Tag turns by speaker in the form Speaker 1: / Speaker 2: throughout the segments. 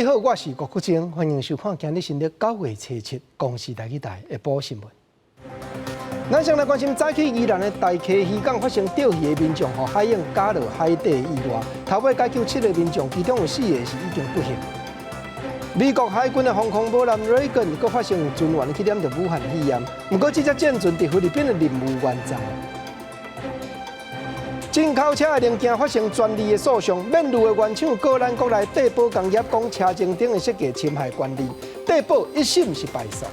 Speaker 1: 你好，我是郭國晶，歡迎收看今日新曆九月初七公視台語台下晡新聞。咱先來關心早起宜蘭的大溪漁港發生釣魚的民眾，予海湧咬落海底意外，頭尾解救七个民眾，其中有四个是已經不幸。美國海軍的防空母艦雷根，閣發生有船員去染著武漢肺炎，毋過這隻戰船佇菲律賓的任務完成。進口車的零件發生專利的訴訟，免路的原廠告咱國內帝寶工業講車前燈的設計侵害權利，帝寶一審是敗訴。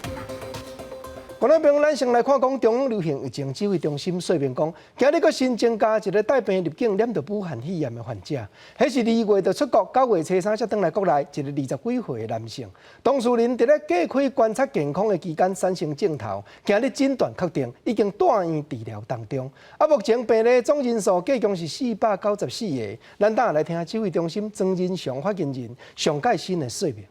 Speaker 1: 觀眾朋友，咱先來看講中央流行疫情指揮中心說明講，今日閣新增加一个帶病入境染著武漢肺炎的患者，彼是二月就出國，九月初三才轉來國內，一个二十幾歲的男性。當事人佇咧隔開觀察健康的期間產生症頭，今日診斷確定已經住院治療當中。啊，目前病例總人數計共是494個。咱等下來聽指揮中心莊人祥發言人上蓋新的說明。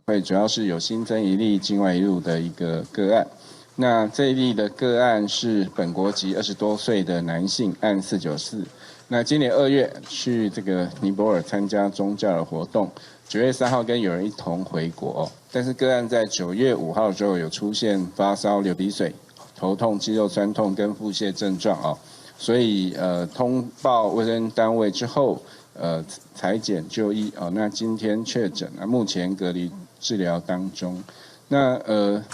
Speaker 2: 會主要是有新增一例境外移入的一個個案，那這一例的個案是本國籍20多歲的男性，案494。那今年2月去這個尼泊爾參加宗教的活動，9月3號跟友人一同回國，但是個案在9月5號之後有出現發燒、流鼻水、頭痛、肌肉痠痛跟腹瀉症狀哦，所以通報衛生單位之後，採檢就醫哦，那今天確診，那目前隔離治療當中，那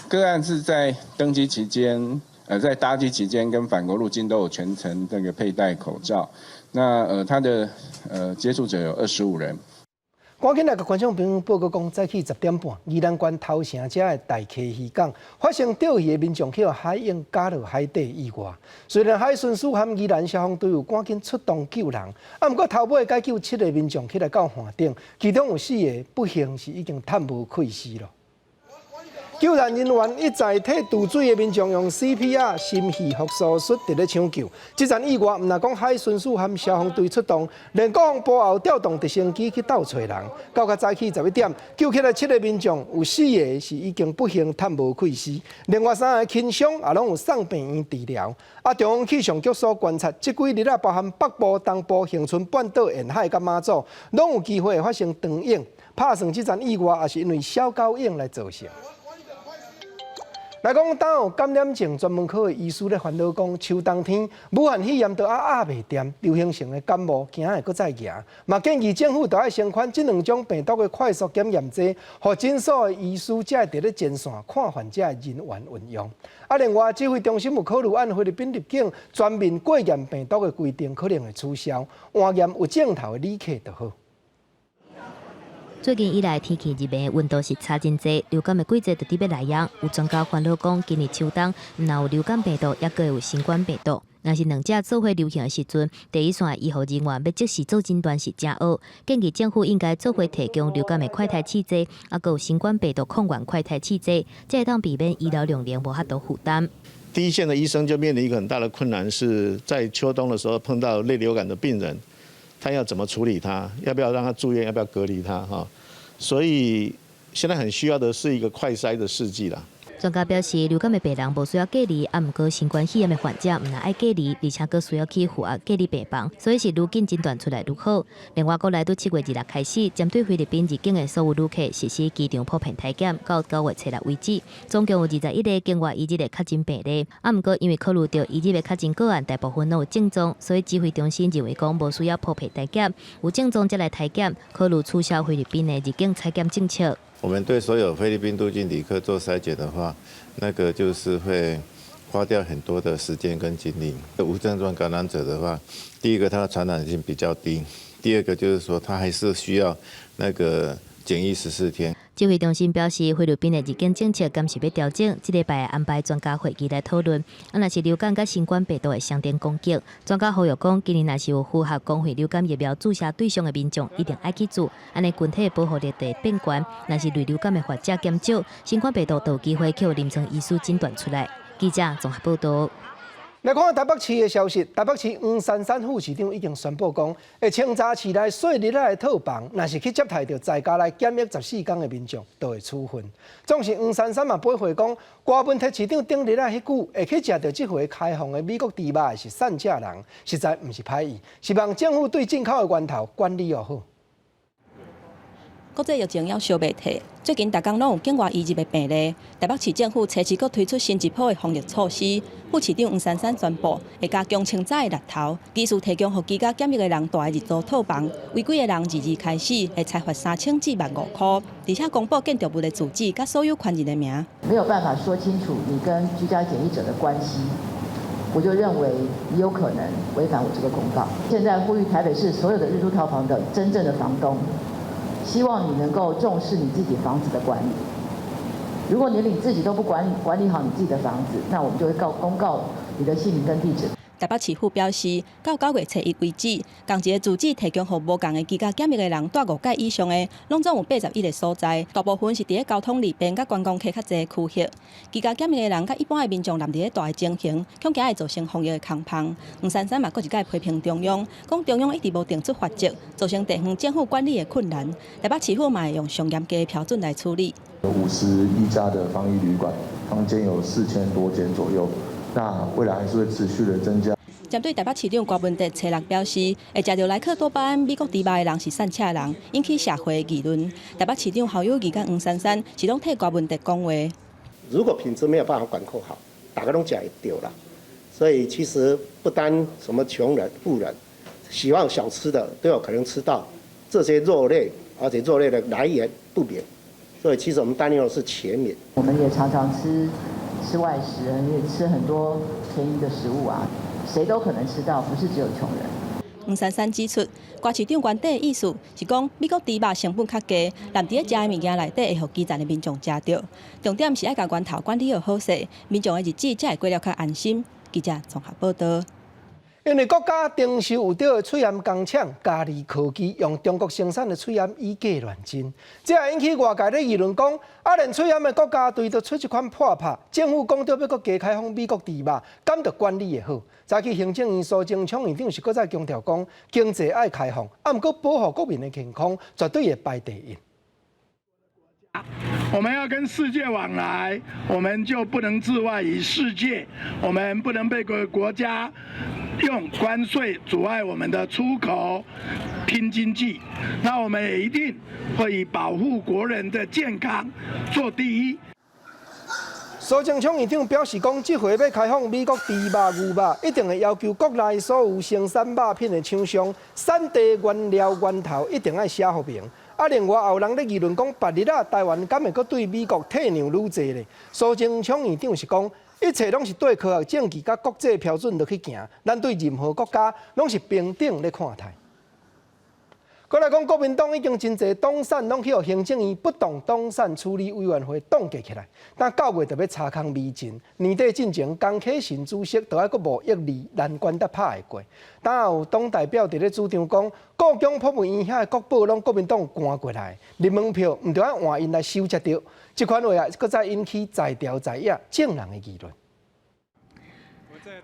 Speaker 2: 個案是在登機期間，在搭機期間跟返國入境都有全程這個佩戴口罩。那他的接觸者有25人。
Speaker 1: 趕緊來共觀眾朋友報告講，早起10點半，宜蘭縣頭城遮的大溪漁港發生釣魚的民眾去予海湧咬落海底意外。雖然海巡署和宜蘭消防隊有趕緊出動救人，啊，毋過頭尾解救七个民眾起來到岸頂，其中有四个不幸是已經嘆無氣息咯。救援人員一再替墜水的民眾用 CPR 心肺復甦術佇咧搶救。這場意外，毋但講海巡署和消防隊出動，連國防部也有調動直升機去鬥揣人。到較早起11點，救起來七个民眾，有四个是已經不幸嘆無氣息，另外三个輕傷也攏有送病院治療。啊，中央氣象局所觀察，這幾日啊，包含北部、東部、恆春半島沿海佮馬祖，攏有機會發生長湧。拍算這場意外也是因為小狗湧來造成。來講，當有感染症專門科的醫師咧煩惱講，秋冬天武漢肺炎都猶壓袂恬，流行性的感冒驚會閣再行，嘛建議政府著愛先寬這兩種病毒的快速檢驗劑，予診所的醫師才會佇咧前線看患者的人員運用。啊，另外指揮中心有考慮按菲律賓入境全面過驗病毒的規定可能會取消，換驗有症頭的旅客就好。
Speaker 3: 最近以來天氣熱的溫度是差真濟，流感的季節就佇欲來矣。有專家煩惱講，今年秋冬毋但有流感病毒，抑閣會有新冠病毒。若是兩者做伙流行的時陣，第一線的醫護人員欲即時做診斷是誠僫。建議政府應該做伙提供流感的快篩試劑，抑閣有新冠病毒抗原快篩試劑，才會當避免醫療量能無法度負擔。
Speaker 4: 第一線的醫生就面臨一個很大的困難，是在秋冬的時候碰到類流感的病人。他要怎麼處理他？要不要讓他住院？要不要隔離他？哈，所以現在很需要的是一個快篩的試劑啦。
Speaker 3: 專家表示，流感的病人無需要隔離，啊，毋過新冠肺炎的患者毋但愛隔離，而且閣需要去負壓隔離病房，所以是愈緊診斷出來愈好。另外，國內對7月2日開始，針對菲律賓入境的所有旅客實施機場普遍篩檢，到9月初六為止，總共有21個境外移入的確診病例。啊，毋過因為考慮著移入的確診個案大部分攏有症狀，所以指揮中心認為講無需要普遍篩檢，有症狀才來篩檢，考慮取消菲律賓的入境採檢政策。
Speaker 5: 我們對所有菲律賓入境旅客做篩檢的話，那個就是會花掉很多的時間跟精力。無症狀感染者的話，第一個它的傳染性比較低，第二個就是說他還是需要那個檢疫14天。
Speaker 3: 指揮中心表示，菲律賓的入境政策敢是欲調整，這禮拜安排專家會議來討論。啊，若是流感佮新冠病毒的雙重攻擊，專家呼籲講，今年若是有符合公費流感疫苗注射對象的民眾，一定愛去注，按呢群體的保護力就會變懸。若是類流感的患者減少，新冠病毒就有機會去予臨床醫師診斷出來。記者綜合報道。
Speaker 1: 來看台北市的消息，台北市黃珊珊副市長已經宣布講，會清早市內細膩仔的套房，若是去接待著在家來檢疫14天的民眾，就會處分。總是黃珊珊嘛回應講，柯文哲市長頂日仔彼句會去食著這回開放的美國豬肉的是散赤人，實在毋是歹意，希望政府對進口的源頭管理予好。
Speaker 6: 國際疫情猶燒袂退，最近逐工攏有境外移入的病例。台北市政府初四閣推出新一波的防疫措施，副市長黃珊珊宣布會加強清早的獵頭，技術提供予居家檢疫的人蹛的日租套房，違規的人22開始會裁罰3000至15,000箍，而且公布建築物的住址佮所有權人的名。
Speaker 7: 沒有辦法說清楚你跟居家檢疫者的關係，我就認為你有可能違反我這個公告。現在呼籲台北市所有的日租套房的真正的房東，希望你能夠重視你自己房子的管理。如果連你自己都不管理好你自己的房子，那我們就會公告你的姓名跟地址。
Speaker 6: 台北市府表示，到9月初1為止，仝一個住址提供予無仝的居家檢疫的人蹛五擺以上的，攏總有81個所在，大部分是佇咧交通利便佮觀光客較濟的區域。居家檢疫的人佮一般的民眾踮佇咧蹛的情形，恐驚會造成防疫的空縫。黃珊珊嘛，閣一擺批評中央，講中央一直無定出罰則，造成地方政府管理的困難。台北市府嘛會用上嚴格的標準來處理。
Speaker 8: 51家的防疫旅館，房間有4000多間左右。那未來還是會持續的增加。
Speaker 6: 針對台北市長柯文哲初六表示，會食著萊克多巴胺美國豬肉的人是散赤人，引起社會議論。台北市長侯友宜佮黃珊珊是攏替柯文哲講話。
Speaker 9: 如果品質沒有辦法管控好，大家攏食會著啦。所以其實不單什麼窮人、富人，喜歡小吃的都有可能吃到這些肉類，而且肉類的來源不明。所以其實我們擔憂的是全民。
Speaker 7: 我們也常常吃外食，也吃很多便宜的食物啊，誰都可能吃到，不是只有窮人。
Speaker 6: 黃珊珊指出，柯市長原底的意思是講，美國豬肉成本較低，踮佇咧食的物件內底會予基層的民眾食著。重點是愛共源頭管理予好勢，民眾的日子才會過了較安心。記者綜合報道。
Speaker 1: 因為國家徵收有著的喙罨工廠嘉利科技用中國生產的喙罨以假亂真，這也引起外界咧議論講，啊連喙罨的國家隊都出這款破拍，政府講著欲閣加開放美國豬肉，敢著管理會好？早起行政院蘇貞昌院長是閣再強調講，經濟愛開放，啊毋過保護國民的健康絕對會排第一。
Speaker 10: 我們要跟世界往來，我們就不能自外於世界，我們不能被個國家用關稅阻礙我們的出口，拼經濟。那我們也一定會以保護國人的健康做第一。
Speaker 1: 蘇貞昌院長表示講，這回欲開放美國豬肉、牛肉，一定會要求國內所有生產肉品的廠商，產地原料源頭一定愛寫予明。啊，另外也有人咧議論講，別日啊，台灣敢會閣對美國退讓愈濟咧？蘇貞昌院長是講，一切攏是對科學證據佮國際標準落去行，咱對任何國家攏是平等咧看待。閣來講，國民黨已經真濟黨產攏去予行政院不動黨產處理委員會凍結起來，但9月就欲查空未盡，年底進前，江啟臣主席都愛閣冒1-2難關才拍會過。當有黨代表佇咧主張講，故宮博物院遐的國寶攏國民黨捐過來，入門票毋著愛換𪜶來收才對。這款話啊，閣再引起在朝在野眾人的議論。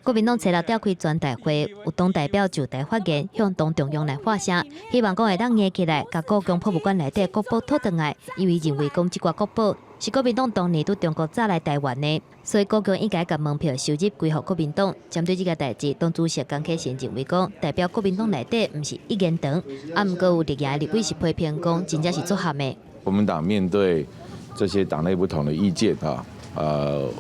Speaker 3: 國民黨初六召開全代會，有黨代表就台發言，向黨中央來發聲，希望講會當硬起來，共故宮博物館內底國寶討轉來，因為認為講這掛國寶是國民黨當年對中國早來台灣的，所以故宮應該共門票收入歸予國民黨。針對這個代誌，黨主席江啟臣認為講，代表國民黨內底毋是一言堂，啊，毋過有綠營的立委是批評講，真正是足合的。
Speaker 11: 國民黨面對這些黨內不同的意見啊，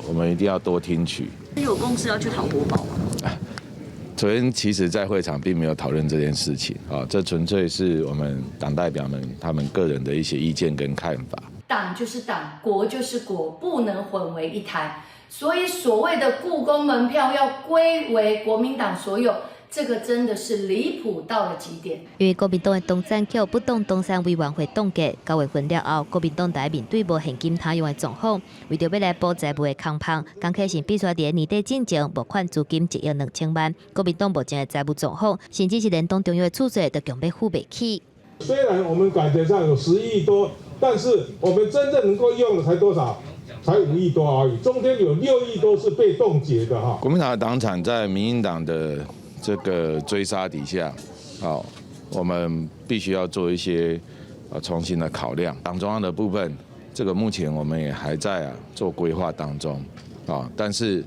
Speaker 11: 我們一定要多聽取。
Speaker 12: 有共識要去討國寶嗎？
Speaker 11: 昨天其實，在會場並沒有討論這件事情啊，這純粹是我們黨代表們他們個人的一些意見跟看法。
Speaker 13: 黨就是黨，國就是國，不能混為一談。所以所謂的故宮門票要歸為國民黨所有，這個真的是離譜到了極點。
Speaker 3: 因為國民黨的黨產予不動產委員會凍結，9月份了後，國民黨在面對無現金通用的狀況，為著欲來補財務的空縫，江啟臣必須佇年底進前募款資金1億2千萬。國民黨目前的財務狀況，甚至是連黨中央的厝稅都強欲付袂起。
Speaker 14: 雖然我們感覺上有10億多，但是我們真正能夠用的才多少？才5億多而已，中間有6億多是被凍結的哈。
Speaker 11: 國民黨的黨產在民進黨的這個追殺底下，好，我們必須要做一些重新的考量。黨中央的部分，這個目前我們也還在做規劃當中，啊，但是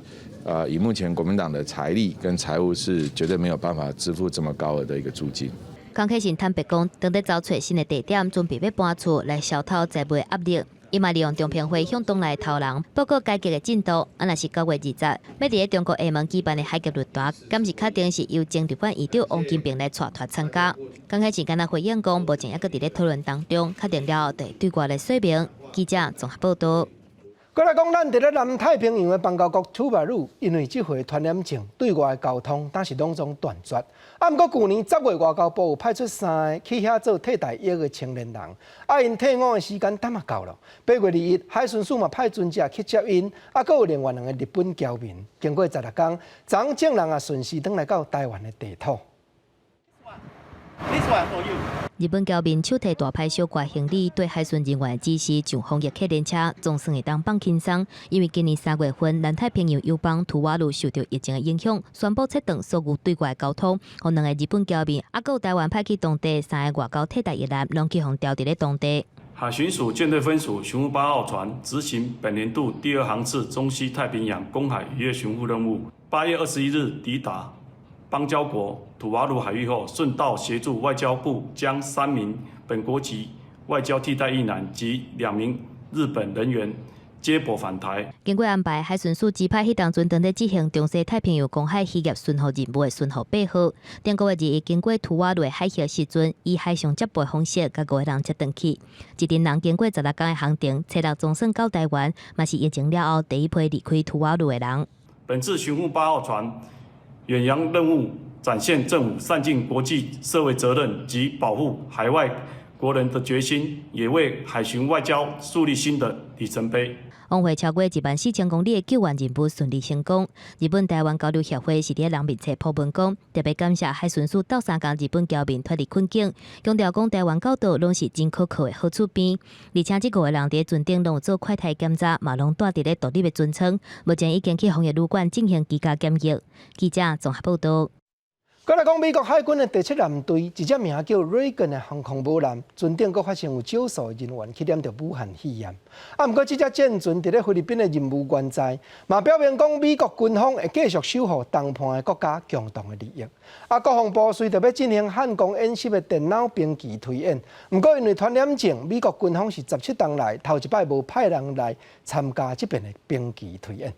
Speaker 11: 以目前國民黨的財力跟財務是絕對沒有辦法支付這麼高額的一個租金。
Speaker 3: 江啟臣坦白講，當咧找揣新的地點，準備欲搬厝來消透財務壓力。伊嘛利用中評會向黨內頭人報告改革的進度。啊，若是9月20，欲佇咧中國廈門舉辦的海峽論壇，敢是確定是由前立法院長王金平來帶團參加？江啟臣敢若回應講，目前猶閣佇咧討論當中，確定了後會對外來說明。記者綜合報道。
Speaker 1: 過來講，咱佇咧南太平洋的邦交國吐瓦魯，因為這回傳染症對外的交通，當時攏總斷絕。啊，毋過舊年10月外交部有派出三个去遐做替代役的青年人，啊，𪜶退伍的時間淡仔到了。8月21，海巡署嘛派船隻去接𪜶，啊，閣有另外兩個日本僑民。經過16工，昨眾人也順時轉來到台灣的地土。
Speaker 15: This one for you.
Speaker 3: 日本僑民手提大批小掛行李，對海巡人員指示上防疫客聯車，總算會當放輕鬆。因為今年3月份，南太平洋友邦吐瓦魯受著疫情的影響，宣布切斷所有對外交通，予兩個日本僑民，啊，閣有台灣派去當地三個外交替代役男，攏去予調佇咧當地。
Speaker 16: 海巡署艦隊分署巡護8號船執行本年度第二航次中西太平洋公海漁業巡護任務，8月21日抵達邦交國吐瓦魯海域後，順道協助外交部將三名本國籍外交替代役男及兩名日本人員接駁返台。
Speaker 3: 經過安排，海巡署指派彼當陣當咧執行中西太平洋公海漁業巡護任務的巡護8號，頂個月21經過吐瓦魯的海域時陣，以海上接駁方式，共五个人接轉去。這陣人經過16工的航程，初六總算到台灣，嘛是疫情了後第一批離開吐瓦魯的人。
Speaker 16: 本次巡護8號船遠洋任務，展現政府善盡國際社會責任及保護海外國人的決心，也為海巡外交樹立新的里程碑。
Speaker 3: 往回超過14,000公里的救援任務順利成功。日本台灣交流協會是佇咧人面冊鋪文講，特別感謝海巡署鬥相共日本僑民脫離困境，強調講台灣到島攏是真可靠的好厝邊。而且這五个人佇船頂攏有做快篩檢查，嘛攏蹛佇咧獨立的船艙，目前已經去防疫旅館進行居家檢疫。記者綜合報道。
Speaker 1: 過來講，美國海軍的第七艦隊一隻名叫雷根的航空母艦，船頂閣發現有少數人員去染著武漢肺炎。啊，毋過這隻戰船佇咧菲律賓的任務原在，嘛表明講美國軍方會繼續守護同伴的國家共同的利益。啊，國防部隨著欲進行漢光演習的電腦兵棋推演，毋過因為傳染症，美國軍方是17冬來頭一擺無派人來參加這遍的兵棋推演。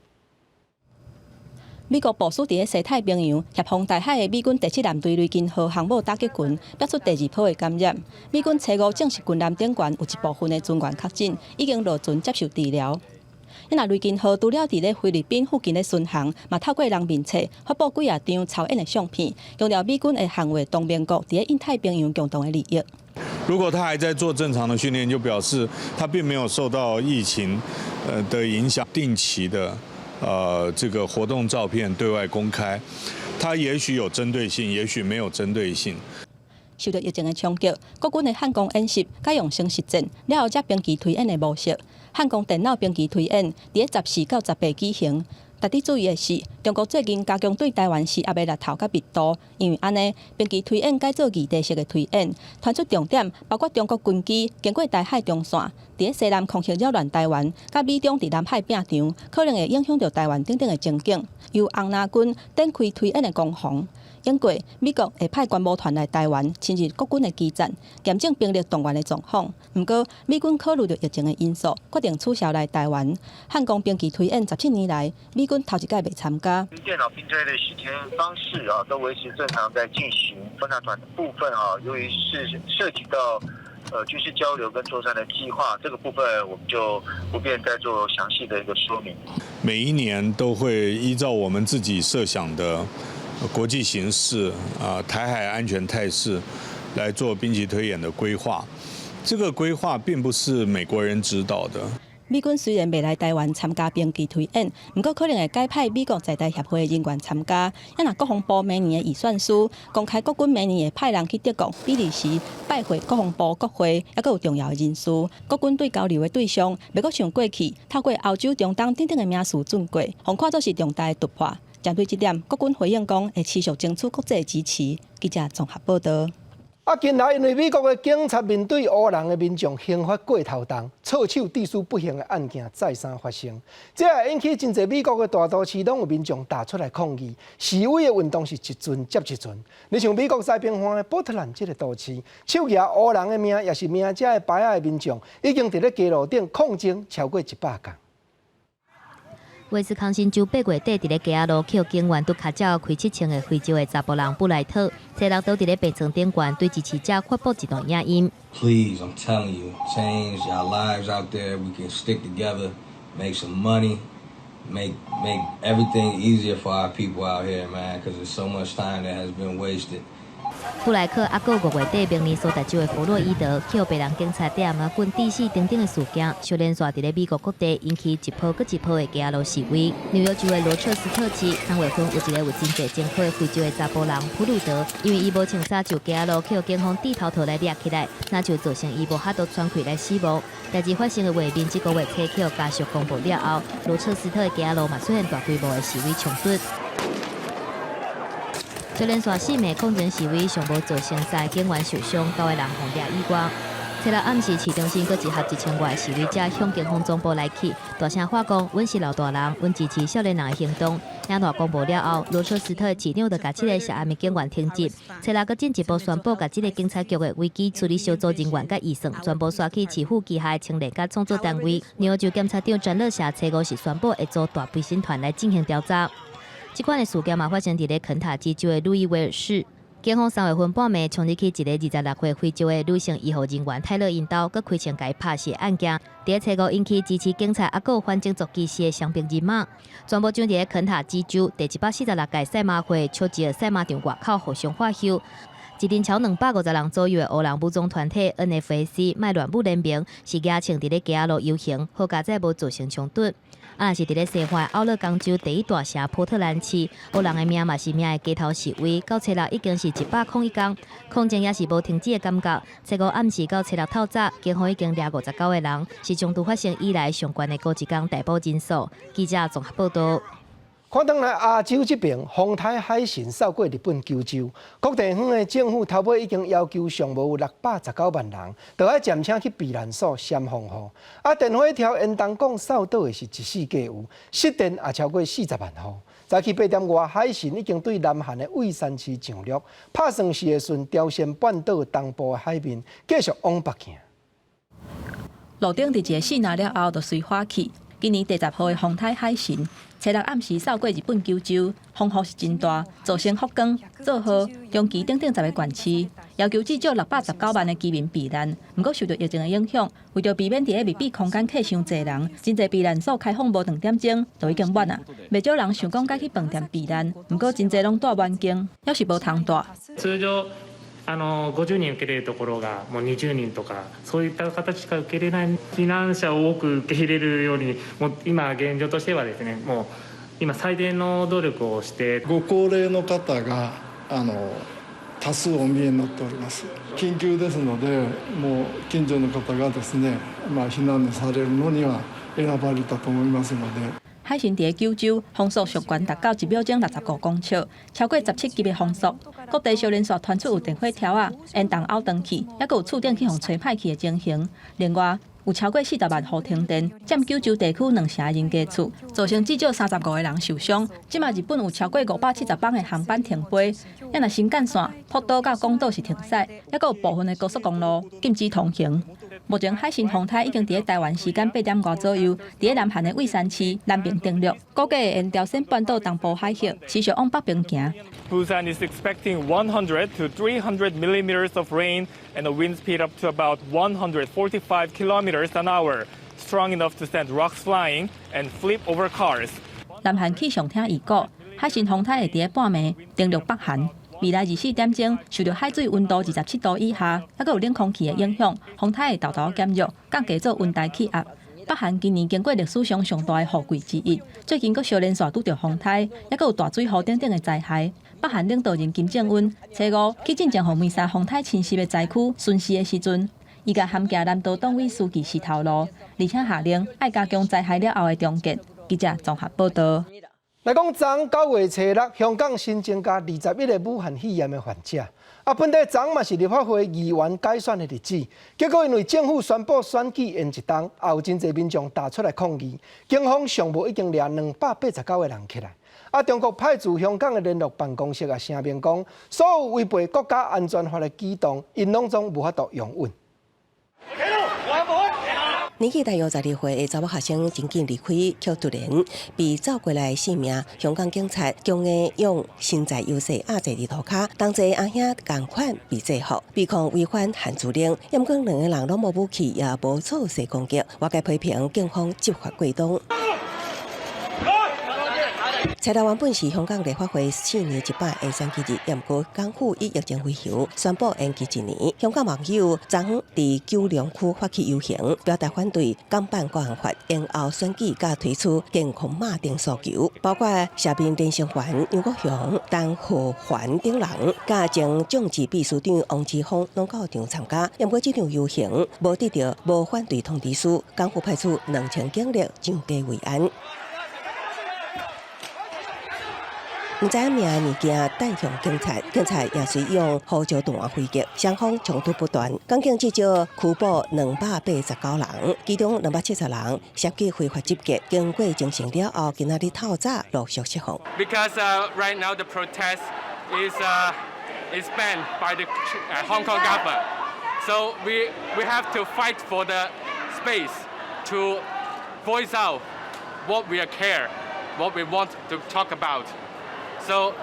Speaker 6: 美國部署佇咧西太平洋協防台海的美軍第七艦隊雷根號航母打擊群，爆出第二波的感染。美軍初五證實軍艦頂懸有一部分的船員確診，已經落船接受治療。若雷根號除了佇咧菲律賓附近咧巡航，嘛透過人面冊發布幾仔張操演的相片，強調美軍會捍衛同盟國佇咧印太平洋共同的利益。
Speaker 17: 如果他還在做正常的訓練，就表示他並沒有受到疫情的影響，定期的這個活動照片對外公開，他也許有針對性，也許沒有針對性。
Speaker 6: 受著疫情的衝擊，國軍的漢光演習改用先實戰，了後才兵棋推演的模式。漢光電腦兵棋推演，佇咧14到18舉行。值得注意的是，中國最近加強對台灣施壓的力頭佮密度，因為按呢，兵棋推演改做議題式的推演，傳出重點包括中國軍機經過台海中線，佇咧西南空域擾亂台灣，佮美中佇南海拼場，可能會影響著台灣等等的情景。由紅藍軍展開推演的攻防。英國、美國會派觀摩團來台灣，親入國軍的基站，驗證兵力動員的狀況。毋過，美軍考慮著疫情的因素，決定取消來台灣。漢光兵棋推演17年來，美軍頭一擺袂參加。
Speaker 18: 電腦兵推的時間方式啊，都維持正常在進行。觀察團的部分啊，由於是涉及到軍事交流跟作戰的計劃，這個部分我們就不便再做詳細的一個說明。
Speaker 17: 每一年都會依照我們自己設想的國際形勢啊、台海安全態勢來做兵棋推演的規劃。這個規劃並不是美國人指導的。
Speaker 6: 美軍雖然袂來台灣參加兵棋推演，毋過可能會改派美國在台協會的人員參加。若國防部明年的預算書公開，國軍明年會派人去德國、比利時拜會國防部、國會，猶閣有重要的人士。國軍對交流的對象，袂閣像過去透過歐洲、中東等等的名詞轉過，予看做是重大的突破。針對這點，國軍回應講會持續爭取國際支持。記者綜合報道。
Speaker 1: 啊，近來因為美國的警察面對烏人的民眾刑罰過頭重，錯手致死不幸的案件再三發生，這也引起真濟美國的大都市攏有民眾踏出來抗議，示威的運動是一陣接一陣。親像美國西邊岸的波特蘭這个都市，手舉烏人的命抑是命者的牌仔的民眾，已經佇咧街路頂抗爭超過100工。
Speaker 3: 威斯康辛州8月底，佇咧街仔路予警員拄跤爪開7槍的非洲的查埔人布萊特，初六倒佇咧病床頂懸對支持者發布一段影音。
Speaker 15: Please, I'm telling you, change our lives out there. We can stick together, make some money, make everything easier for our people out here, man. Because there's so much time that has been wasted.
Speaker 3: 布萊克猶閣5月底，明尼蘇達州的弗洛伊德，予白人警察硩仔棍致死等等的事件，相連續佇咧美國各地引起一波閣一波的街路示威。紐約州的羅徹斯特市，3月份有一个有真濟前科的非洲的查埔人普魯德，因為伊無穿衫就街路予警方擲頭套來掠起來，那就造成伊無法度喘氣來死亡。代誌發生的畫面，這个月初予家屬公布了後，羅徹斯特的街路嘛出現大規模的示威衝突。就連續四暝抗爭示威，上無造成三个警員受傷，九个人予掠以外。初六暗時，市中心閣集合1000外示威者向警方總部來去，大聲喊講：阮是老大人，阮支持少年人的行動。影片公布了後，羅徹斯特市長就共七个涉案的警員停職。初六閣進一步宣布，共這个警察局的危機處理小組人員佮預算全部徙去市府旗下的青年佮創作單位。紐約州檢察長詹樂霞初五時宣布會組大陪審團來進行調查。這款的事件嘛發生佇咧肯塔基州的路易維爾市，警方3月份半暝衝入去一个26歲非洲的女性醫護人員泰勒𪜶兜，閣開槍共伊拍死的案件，佇咧初五引起支持警察猶閣反種族歧視的雙邊人馬，全部將佇咧肯塔基州第146屆賽馬會丘吉爾賽馬場外口互相發岫。一陣超250人左右的烏人武裝團體 NFAC 賣亂舞聯盟是舉槍佇咧街路遊行，好佳哉無造成衝突。啊，若是佇咧西岸奧勒岡州第一大城波特蘭市，烏人的命嘛是命的街頭示威，到初六已經是101工，抗爭也是無停止的感覺。初五暗時到初六透早，警方已經掠59個人，是衝突發生以來上懸的孤一工逮捕人數。記者綜合報道。
Speaker 1: 看轉來亞洲這邊，風颱海神掃過日本九州，各地方的政府頭尾已經要求上無有619萬人，著愛暫請去避難所閃風雨。啊，電火柱延冬講掃倒的是一四計有，失電也超過40萬戶。早起8點外，海神已經對南韓的蔚山市上陸，拍算是會順朝鮮半島東部的海面繼續往北行。
Speaker 6: 路燈佇一个四若了後就隨火去。今年第10號的風颱海神，初六暗時掃過日本九州，風雨是真大，造成福岡、佐賀、長崎等等10個縣市，要求至少619萬的居民避難。毋過受著疫情的影響，為著避免佇咧密閉空間客傷濟人，真濟避難所開放無兩點鐘就已經滿啊。袂少人想講改去飯店避難，毋過真濟攏蹛滿間，猶是無通蹛。
Speaker 19: 通常50人受け入れるところがもう20人とかそういった形しか受け入れない避難者を多く受け入れるようにもう今現状としてはですねもう今最善の努力をして
Speaker 20: ご高齢の方が多数お見えになっております。緊急ですのでもう近所の方がですね、まあ、避難されるのには選ばれたと思いますので。
Speaker 6: 海神佇咧九州風速上懸達到1秒鐘65公尺，超過17級的風速。各地相連續傳出有電火柱仔煙囱拗斷去，猶閣有厝頂去予吹歹去的情形。另外，有超過40萬戶停電，佔九州地區兩成人家厝，造成至少35個人受傷。這馬日本有超過570班的航班停飛，抑若新幹線、福島佮廣島是停駛，猶閣有部分的高速公路禁止通行。目前海神風颱已經佇咧台灣時間8點外左右，佇咧南韓的蔚山市南邊登陸，估計會沿朝鮮半島東部海域持續往北邊行。
Speaker 21: Busan is expecting 100 to 300 millimeters of rain and a wind speed up to about 145 kilometers an hour, strong enough to send rocks flying and flip over cars.
Speaker 6: 南韓氣象廳預估，海神風颱會佇咧半暝登陸北韓。未來24點鐘，受著海水溫度27度以下，猶閣有冷空氣的影響，風颱會沓沓減弱，降低做溫帶氣壓。北韓今年經過歷史上上大的雨季之一，最近閣相連續拄著風颱，猶閣有大水雨等等的災害。北韓領導人金正恩初五去進前予梅沙風颱侵襲的災區巡視的時陣，伊共含行南道黨委書記示頭路，而且下令愛加強災害了後的重建。記者綜合報道。
Speaker 1: 來講，昨9月初六，香港新增加21个武漢肺炎的患者。啊，本地昨嘛是立法會議員改選的日子，結果因為政府宣布選舉延一冬，也有真濟民眾踏出來抗議，警方上無已經掠289個人起來。啊，中國派駐香港的聯絡辦公室也聲明講，所有違背國家安全法的舉動，𪜶攏總無法度容忍。
Speaker 2: 年紀大約12歲的查某學生真緊離開，卻突然被走過來性命。香港警察強硬用身材優勢壓制佇塗跤，同齊阿兄仝款被制服，被控違反限聚令。毋過兩個人攏無武器，也無造勢攻擊，外界批評警方執法過當。初六原本是香港立法會4年一擺的選舉日，毋過港府以疫情為由宣布延期一年。香港網友昨昏佇九龍區發起遊行，表達反對港版國安法延後選舉，佮推出健康碼等訴求，包括社民連成員楊國雄、陳浩桓等人，佮前眾志秘書長黃之鋒攏到場參加。毋過這場遊行無得著無反對通知書，港府派出2000警力上街維安。毋知影名的物件彈向警察，警察也隨用胡椒彈回擊，雙方衝突不斷。港警至少拘捕289人，其中270人涉及非法集結。經過偵訊了後，今仔日透早陸續釋放。
Speaker 22: Because right now the protest is banned by the Hong Kong government, so we have to fight for the space to voice out what we care, what we want to talk about. So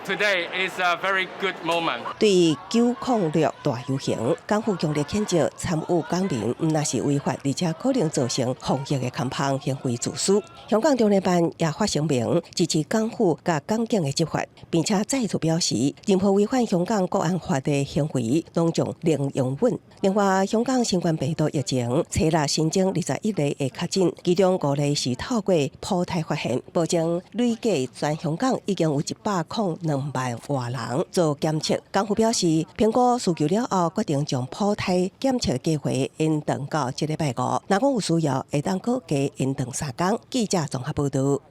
Speaker 22: today is a very good moment.
Speaker 2: 對906大遊行，港府強烈譴責參與港民，毋但是違法，而且可能造成防疫的空縫，行為自私。香港中聯辦也發聲明支持港府佮港警的執法，並且再次表示，任何違反香港國安法的行為，攏總零容忍。另外，香港新冠病毒疫情，初六新增21例的確診，其中5例是透過普篩發現，目前累計全香港已經有102萬外人做檢測。港府表示，評估需求了後，決定將普篩檢測計劃延長到這禮拜五。若講有需要，會當閣加延長3工。記者綜合報導。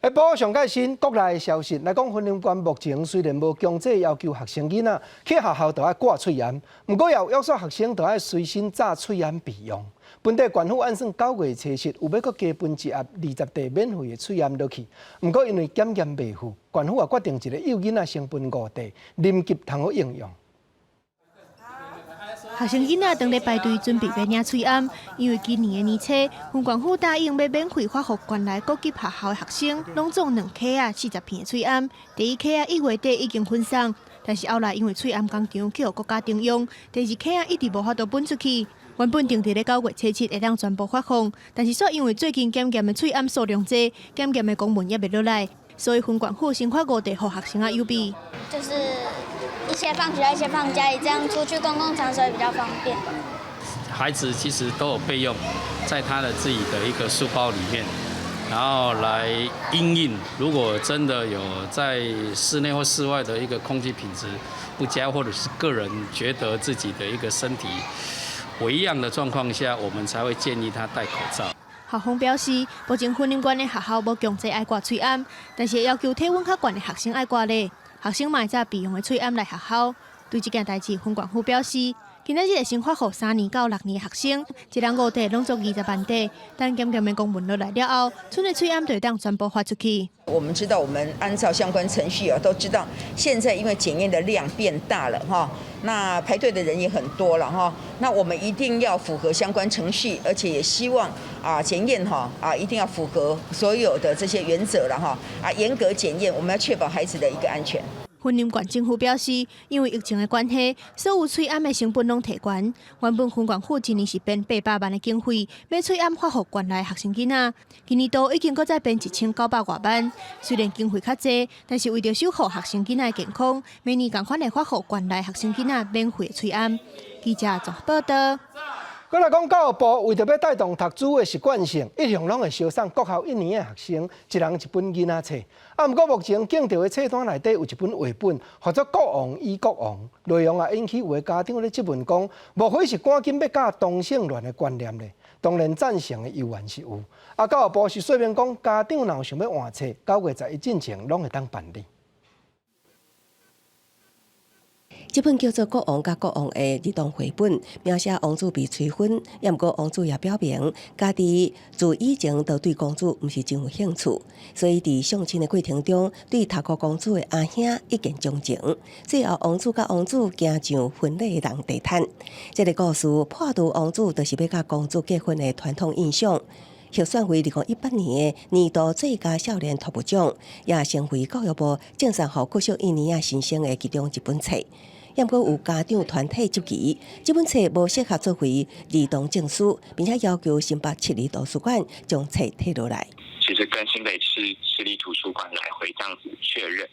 Speaker 1: 下晡上蓋新國內的消息來講，雲林縣目前雖然無強制要求學生囡仔去學校著愛掛喙罨，毋過也有約束學生著愛隨身紮喙罨備用。本地縣府按算9月初七有欲閣加分一盒20塊免費的喙罨落去，毋過因為檢驗袂赴，縣府也決定一个幼囡仔先分5塊，臨急通好應用。
Speaker 23: 學生囡仔當咧排隊準備欲領喙罨，因為今年的年初，雲縣府答應欲免費發予縣內各級學校的學生，攏總兩盒仔40片的喙罨。第一盒仔1月底已經分送，但是後來因為喙罨工廠去予國家徵用，第二盒仔一直無法度分出去。原本定佇咧9月初7會當全部發放，但是煞因為最近檢驗的喙罨數量濟，檢驗的公文猶未落來，所以雲縣府先發5袋予學生仔預備。
Speaker 24: 就是一些放學校，一些放家裡，這樣出去公共場所也比較方便。
Speaker 25: 孩子其實都有備用，在他的自己的一個書包裡面，然後來因應，如果真的有在室內或室外的一個空氣品質不佳，或者是個人覺得自己的一個身體微恙的狀況下，我們才會建議他戴口罩。
Speaker 23: 校方表示，目前雲林縣的學校無強制愛掛喙罨，但是要求體溫較懸的學生愛掛咧。學生嘛會紮備用的喙罨來學校。對這件代誌，雲縣府表示，今仔日會先發予3年到6年的學生，一人5塊，攏總20萬塊。等檢驗的公文落來了後，賰的喙罨就會當全部發出去。
Speaker 26: 我們知道，我們按照相關程序啊，都知道現在因為檢驗的量變大了哈，那排隊的人也很多了哈，那我們一定要符合相關程序，而且也希望啊檢驗哈啊一定要符合所有的這些原則了哈啊嚴格檢驗，我們要確保孩子的一個安全。
Speaker 23: 雲林縣政府表示，因為疫情的關係，所有喙罨的成本攏提懸。原本雲縣府一年是編800萬的經費買喙罨發予縣內學生囡仔，今年度已經閣再編1900外萬。雖然經費較濟，但是為著守護學生囡仔的健康，每年仝款會發予縣內學生囡仔免費的喙罨。記者綜合報導。
Speaker 1: 閣來講教育部為著欲帶動讀書的習慣性，一向攏會相送國校一年的學生一人一本囡仔冊。啊，毋過目前見著的冊單內底有一本繪本，號做《國王與國王》，內容也引起有的家長咧質問講，莫非是趕緊欲教同性戀的觀念咧？當然贊成的猶原是有。啊，教育部是說明講，家長若有想欲換冊，9月11進前攏會當辦理。
Speaker 2: 這本叫做《國王佮國王的兒童繪本》，描寫王子被催婚，也毋過王子也表明，家己自以前就對公主毋是真有興趣，所以佇相親的過程中，對頭殼公主的阿兄一見鍾情。最後，王子佮王子行上婚禮的紅地毯。這个故事破除王子就是欲佮公主結婚的傳統印象。獲選為2018年的年度最佳少年圖文獎，也成為教育部贈送予國小一年仔新生的其中一本冊。毋過有家長團體質疑，這本冊無適合作為兒童贈書，並且要求新北市立圖書館將冊退落來。
Speaker 4: 其實跟新北市市立圖書館來回這樣子確認，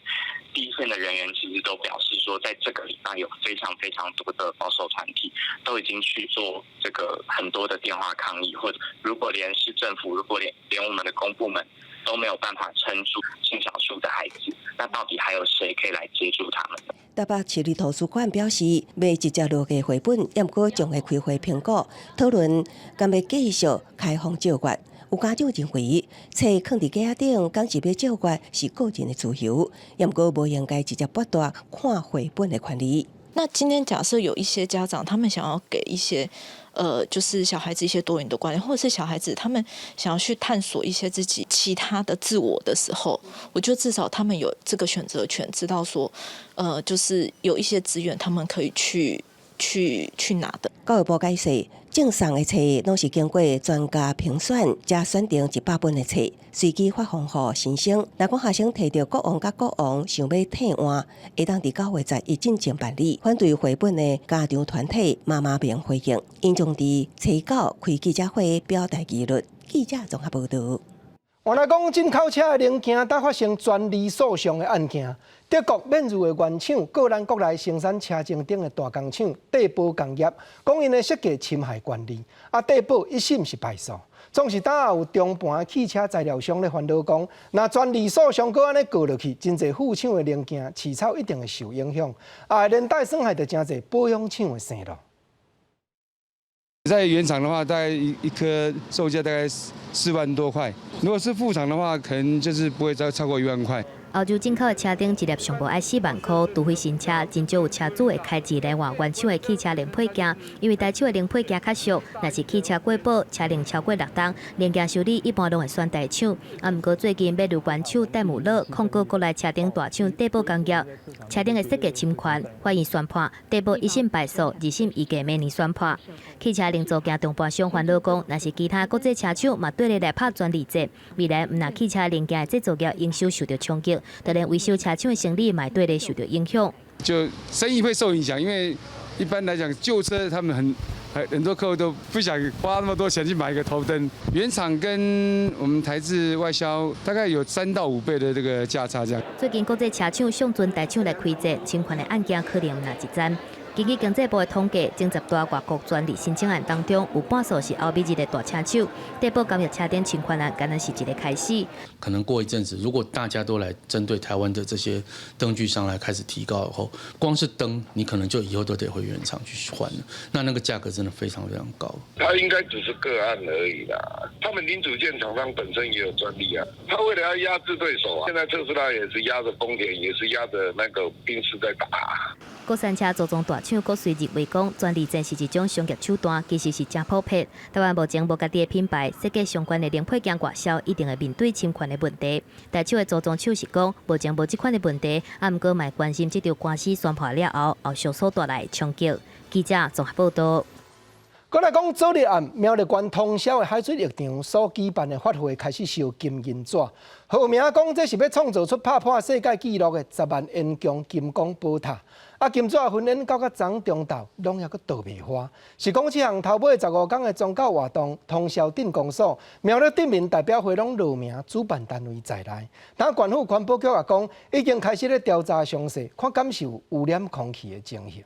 Speaker 4: 第一線的人員其實都表示說，在這個禮拜有非常非常多的保守團體都已經去做這個很多的電話抗議，或者如果連市政府，如果連我們的公部門都沒有辦法撐住性少數的孩子，那到底還有誰可以來接住他們？
Speaker 2: 台北市立圖書館表示，袂直接落架繪本，毋過將會開會評估討論，敢欲繼續開放借閱。有家長認為，冊囥佇架仔頂，敢是欲借閱是個人的自由，毋過無應該直接剝奪看繪本的權利。
Speaker 5: 那今天假設有一些家長，他們想要給一些，就是小孩子一些多元的觀念，或者是小孩子他們想要去探索一些自己其他的自我的時候，我覺得至少他們有這個選擇權，知道說，就是有一些資源他們可以去拿的。
Speaker 2: 教育部解釋，贈送的冊攏是經過專家評選，才選定100本的冊，隨機發放予新生。若講學生提著國王佮國王想欲替換，會當佇9月11進前辦理。反對繪本的家長團體媽媽盟回應，𪜶將佇初九開記者會表達疑慮。記者綜合報導。
Speaker 1: 換來講，進口車的零件才發生專利訴訟的案件。德國免儒的原廠告咱國內生產車前燈的大工廠帝寶工業，講𪜶的設計侵害權利。啊，帝寶一審是敗訴。總是當有中盤汽車材料商咧煩惱講，若專利訴訟閣按呢告落去，真濟副廠的零件市場一定會受影響，啊，連帶損害著誠濟保養廠的生路。
Speaker 7: 在原廠的話，大概一顆售價大概4萬多塊。如果是副廠的話，可能就是不會再超過1萬塊。
Speaker 3: 歐洲進口的車燈一粒上無愛4萬箍，除非新車，真少有車主會開錢來換原廠的汽車零配件，因為台廠的零配件較俗，若是汽車過保，車齡超過6冬，零件修理一般攏會選台廠。啊，毋過最近免儒原廠戴姆勒控告國內車燈大廠帝寶工業，車燈的設計侵權，法院宣判帝寶一審敗訴，二審預計明年宣判。汽車零組件中盤商煩惱講，若是其他國際車廠嘛綴咧來拍專利戰，未來毋但汽車零件的製造業營收受著衝擊。就連維修車廠的生意嘛綴咧受著影響，
Speaker 7: 就生意會受影響，因為一般來講舊車他們很多客戶都不想花那麼多錢去買一個頭燈。原廠跟我們台製外銷大概有3到5倍的這個價差，這樣。
Speaker 3: 最近國際車廠相準台廠來開戰，侵權的案件可能毋但一樁。根據經濟部的統計，前10大外國專利申請案當中，有半數是歐美日的大車廠。帝寶工業車燈侵權案，敢若是一個開始。
Speaker 25: 可能過一陣子，如果大家都來針對台灣的這些燈具商來開始提高以後，光是燈，你可能就以後都得回原廠去換了。那個價格真的非常非常高。
Speaker 8: 他應該只是個案而已啦。他們零組件廠商本身也有專利啊。他為了要壓制對手啊，現在特斯拉也是壓着豐田，也是壓着那個賓士在打。
Speaker 3: 國產車組裝大廠閣隨認為講，專利戰是一種商業手段，其實是誠普遍。台灣目前無家己的品牌，設計相關的零配件外銷，一定會面對侵權的問題。台廠的組裝廠是講，目前無這款的問題，啊，毋過嘛會關心這場官司宣判了後，後續所帶來的衝擊。記者綜合報導。
Speaker 1: 閣來講，昨日暗苗栗縣通霄的海水浴場所舉辦的法會開始燒金銀紙，號名講這是欲創造出拍破世界紀錄的10萬煙囱金剛寶塔。啊，金紙熏煙到昨中晝，攏猶閣倒袂花。是講這項頭尾15工的宗教活動，通霄鎮公所、苗栗鎮民代表會攏列名主辦單位在內。但縣府環保局也講，已經開始咧調查詳細，看敢是有污染空氣的情形。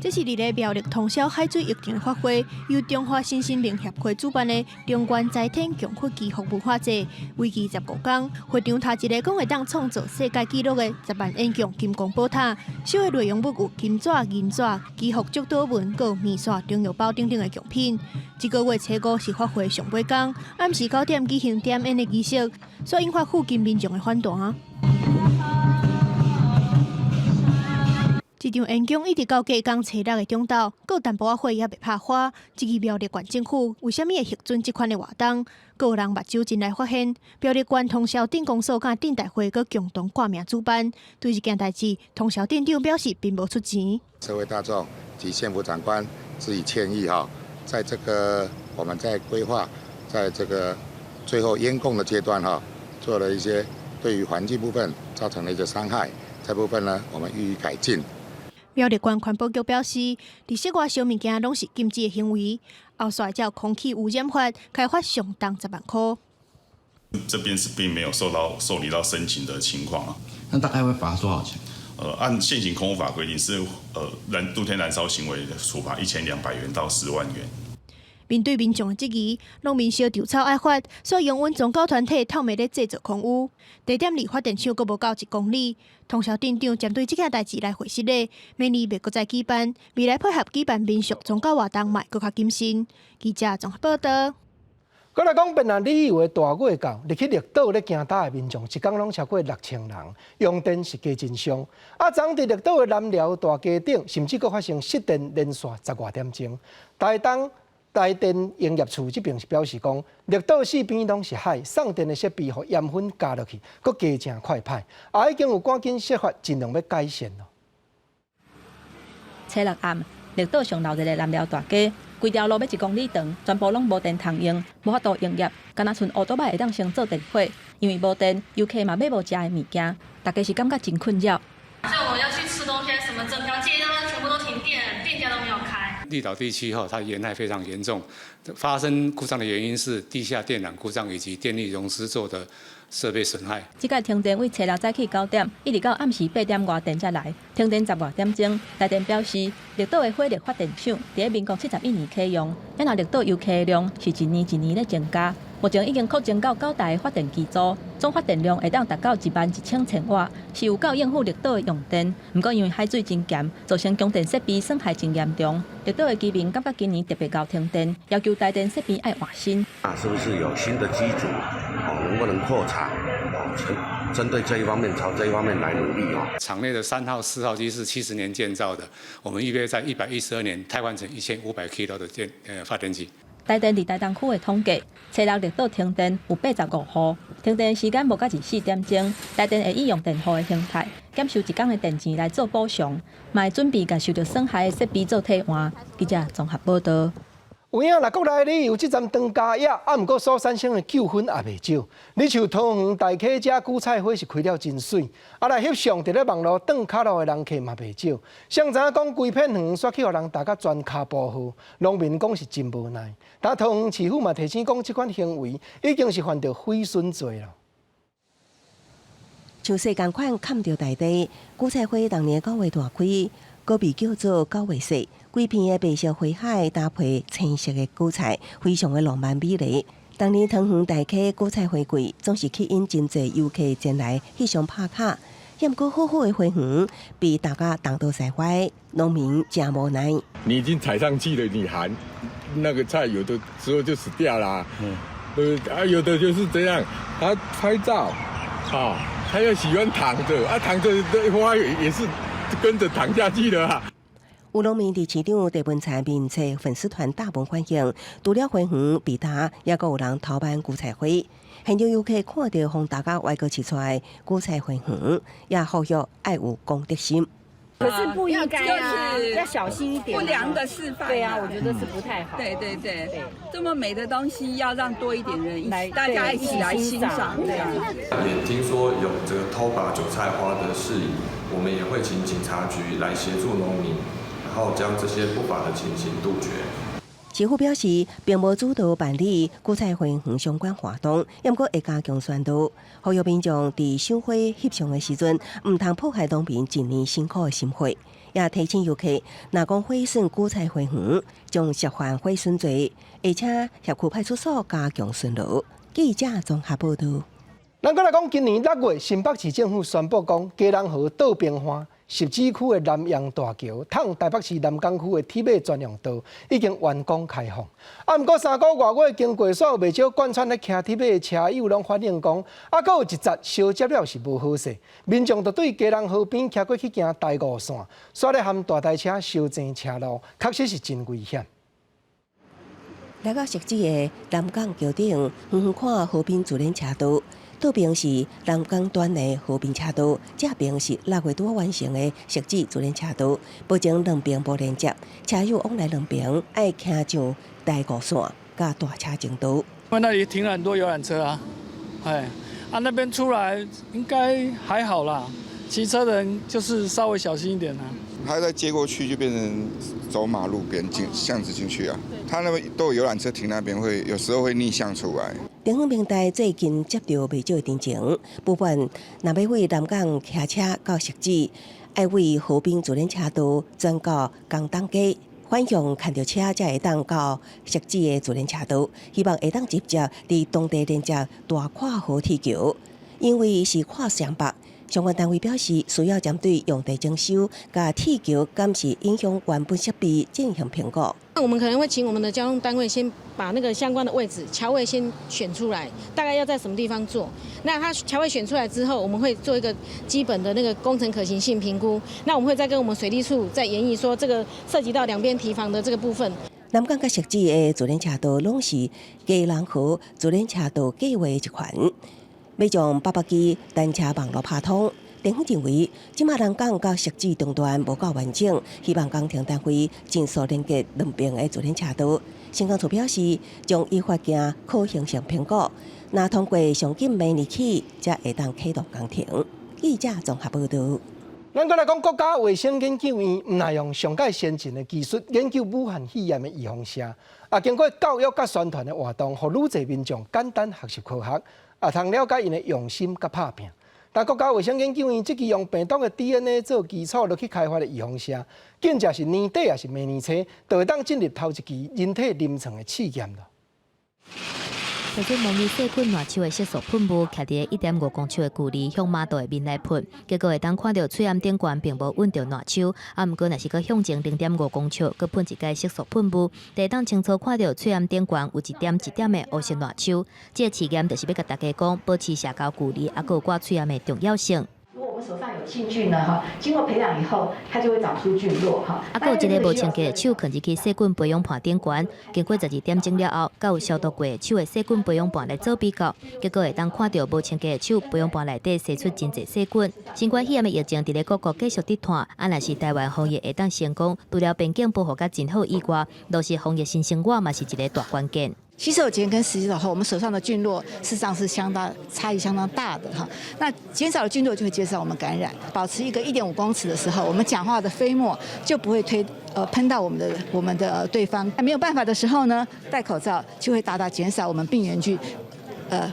Speaker 23: 這是佇咧苗栗通霄海水浴場的法會，由中華身心靈協會主辦的中原在天供佛祈福文化節，為期15工。會場頭一个講會當創造世界紀錄的10萬煙囱金剛寶塔，燒的內容物有金紙、銀紙、祈福祝禱文、閣有麵線、中藥包等等的貢品。這个月初五是法會上尾工，暗時9點舉行點煙的儀式，所引發附近民眾的反彈。這場演講一直到隔工初六的中晝，閣有淡薄仔火猶未拍花。質疑苗栗縣政府為啥物會核准這款的活動？閣有人目睭真來發現，苗栗縣通霄鎮公所佮鎮大會閣共同掛名主辦。對這件代誌，通霄鎮長表示並無出錢。
Speaker 9: 社會大眾及縣府長官致以歉意哈，在這個我們在規劃，在這個最後驗工的階段哈，做了一些對於環境部分造成了一些傷害，這部分呢，我們予以改進。
Speaker 23: 苗栗縣環保局表示，佇室外燒物件攏是禁止的行為，後續照空氣污染法開罰上重10萬箍。
Speaker 10: 這邊是並沒有受到受理到申請的情況啊。
Speaker 11: 那大概會罰多少錢？
Speaker 10: 按現行空污法規定是燃露天燃燒行為處罰1200元到10萬元。
Speaker 23: 面對民眾的質疑，農民燒稻草愛罰，所以擁阮宗教團體透明咧製造空污。地點離發電廠閣無夠1公里，通霄鎮長針對這件代誌來回釋咧，明年袂閣再舉辦，未來配合舉辦民俗宗教活動，嘛閣較謹慎。記者綜合報道。
Speaker 1: 閣來講，變來旅遊的大月到，入去綠島咧行搭的民眾，一工攏超過6000人，用電是加真傷。啊，昨佇綠島的南寮大街頂，甚至閣發生失電連續十外點鐘。台東台電營業處這邊是表示講，綠島四邊攏是海，送電的設備予鹽分加落去，閣加誠快歹，啊，已經有趕緊設法盡量欲改善囉。
Speaker 6: 初六暗，綠島上鬧熱的南寮大街，規條路欲1公里長，全部攏無電通用，無法度營業，敢若賰烏多擺會當先做電火，因為無電，遊客嘛買無食的物件，大家是感覺真困擾。
Speaker 12: 像我要去吃東西，什麼整條街都全部都停電，店家都沒有開。
Speaker 13: 綠島地區哈，它鹽害非常嚴重，發生故障的原因是地下電纜故障以及電力熔絲座的設備損害。
Speaker 6: 這擺停電為初六早起9點，一直到暗時8點外電才來，停電十外點鐘。台電表示，綠島的火力發電廠佇民國71年啟用，然後綠島遊客的量是一年一年咧增加，目前已經擴增到九台發電機組，總發電量會當達到1萬1千千瓦，是有夠應付綠島的用電。毋過因為海水真鹹，造成供電設備損害真嚴重。綠島的居民感覺今年特別𠢕停電，要求台電設備愛換新。
Speaker 14: 啊，是不是有新的機組？哦，能不能擴產？哦，針對這一方面，朝這一方面來努力哦。
Speaker 13: 廠內的3號、4號機是70年建造的，我們預備在112年汰換成1500 kW 的發電機。
Speaker 6: 台電佇台東區的統計，初六綠島停電有85戶，停電時間無到24點鐘。台電會以用電戶的形態減收一工的電錢來做補償，嘛會準備共受著損害的設備做替換。記者綜合報道。
Speaker 1: 有影，若國內旅遊這陣當家也，啊，毋過所產生的糾紛也袂少。你像桃園大溪遮韭菜花是開了真媠，啊來翕相佇咧網路轉跤路的人客嘛袂少。誰知影講規片園煞去予人踏甲全跤步雨，農民講是真無奈。但桃園市府嘛提醒講，這款行為已經是犯著毀損罪囉。
Speaker 2: 像雪仝款崁著大地，韭菜花逐年九月大開，閣被叫做九月雪。規片的白色花海搭配青色的韭菜，非常的浪漫美麗。逐年桃園大溪韭菜花季，總是吸引真濟遊客前來翕相拍卡。毋過好好的花園被踏甲東倒西歪，農民誠無奈。
Speaker 27: 你已經踩上去了，你還那個菜有的時候就死掉啦。嗯，啊，有的就是這樣，他拍照，啊，他又喜歡躺着，啊，躺着的花也是跟着躺下去了啊。
Speaker 2: 有農民佇市長鄭文燦面冊粉絲團貼文反映，除了花園被踏，猶閣有人偷挽韭菜花。現場遊客看著予踏甲歪閣媠出來韭菜花園，也呼籲愛有公德心。
Speaker 28: 可是不應該啊，要小心一點。
Speaker 29: 不良的示範。
Speaker 28: 對啊，我覺得是不太好。
Speaker 29: 對對對，這麼美的東西要讓多一點人來，大家一起來欣賞。
Speaker 30: 也聽說有這個偷拔韭菜花的事宜，我們也會請警察局來協助農民，然後將這些不法的情形杜絕。
Speaker 2: 市府表示，並無主導辦理韭菜花園相關活動，毋過會加強宣導，呼籲民眾佇賞花翕相的時陣，毋通破壞農民一年辛苦的心血。也提醒遊客，若講毀損韭菜花園，將涉犯毀損罪，而且協助派出所加強巡邏。記者綜合報道。
Speaker 1: 咱閣來講，今年6月，新北市政府宣布講，基隆河倒冰旱。汐止區的南陽大橋，通台北市南港區的鐵馬專用道已經完工開放。啊，毋過三個外月經過，煞有袂少貫穿咧騎鐵馬的車友攏反映講，啊，閣有一節燒接了是無好勢，民眾就對基隆河邊騎過去行台五線，煞咧和大台車相爭車路，確實是真危險。
Speaker 2: 來到汐止的南港橋頂，遠遠看河濱自然車道，倒爿是南港段的河濱車道，這爿是6月拄完成的汐止自然車道。目前兩爿無連接，車友往來兩爿愛騎上台五線佮大車爭道。
Speaker 11: 因為那裡停了很多遊覽車啊，哎，啊那邊出來應該還好啦，騎車的人就是稍微小心一點啦。
Speaker 15: 他再接過去就變成走馬路邊進巷子進去啊，他那邊都有遊覽車停那邊，會有時候會逆向出來。
Speaker 2: 中央平台最近接到袂少的陳情，部分若欲對南港騎車到汐止，愛對河濱自然車道轉到江東街，反向牽著車才會當到汐止的自然車道，希望會當直接佇當地連接大跨河鐵橋，因為是跨雙北。相關單位表示，需要針對用地徵收、佮鐵橋敢是影響原本設備進行評估。
Speaker 16: 那我們可能會請我們的交通單位先把那個相關的位置橋位先選出來，大概要在什麼地方做。那他橋位選出來之後，我們會做一個基本的那個工程可行性評估。那我們會再跟我們水利處再研議，說這個涉及到兩邊堤防的這個部分。
Speaker 2: 南港佮汐止的自然車道攏是基隆河自然車道計劃的一環。欲將八百 G 單車網路拍通，電方認為，這馬南港到汐止中段無夠完整，希望工程單位盡速連結兩邊的自然車道。新工處表示，將依法行可行性評估，若通過上緊明年起，才會當啟動工程。記者綜合報導。
Speaker 1: 咱閣來講，國家衛生研究院毋但用上蓋先進的技術研究武漢肺炎的預防射，啊，經過教育佮宣傳的活動，予愈濟民眾簡單學習科學，啊，通了解𪜶的用心佮拍拚。但國家衛生研究院這支用病毒的 DNA 做基礎落去開發的預防射，緊才是年底抑是明年初，就會當進入頭一期人體臨床的試驗囉。
Speaker 3: 這種模擬細菌爛手的色素噴霧，徛佇1.5公尺的距離向媽祖的面來噴，結果會當看著喙罨頂懸並無勻著爛手，啊，毋過若是閣向前0.5公尺，閣噴一擺色素噴霧，就會當清楚看著喙罨頂懸有一點一點的烏色爛手。這個試驗就是欲共大家講，保持社交距離，啊，閣有掛喙罨的重要性。
Speaker 17: 如果我們手上有細菌呢，哈，經過培養以後，它就會長出菌落，哈。
Speaker 3: 啊，閣有一个無清潔的手，囥入去細菌培養盤頂懸，經過12點鐘了後，佮有消毒過的手的細菌培養盤來做比較，結果會當看著無清潔的手培養盤內底生出真濟細菌。新冠肺炎的疫情佇咧各國繼續佇湠，啊，若是台灣防疫會當成功，除了邊境保護甲真好以外，落實防疫新生活嘛是一个大關鍵。
Speaker 18: 洗手前跟洗手後，我們手上的菌落事實上是相當差異相當大的哈。那減少了菌落就會減少我們感染。保持一個1.5公尺的時候，我們講話的飛沫就不會噴到我們的對方。沒有辦法的時候呢，戴口罩就會大大減少我們病原菌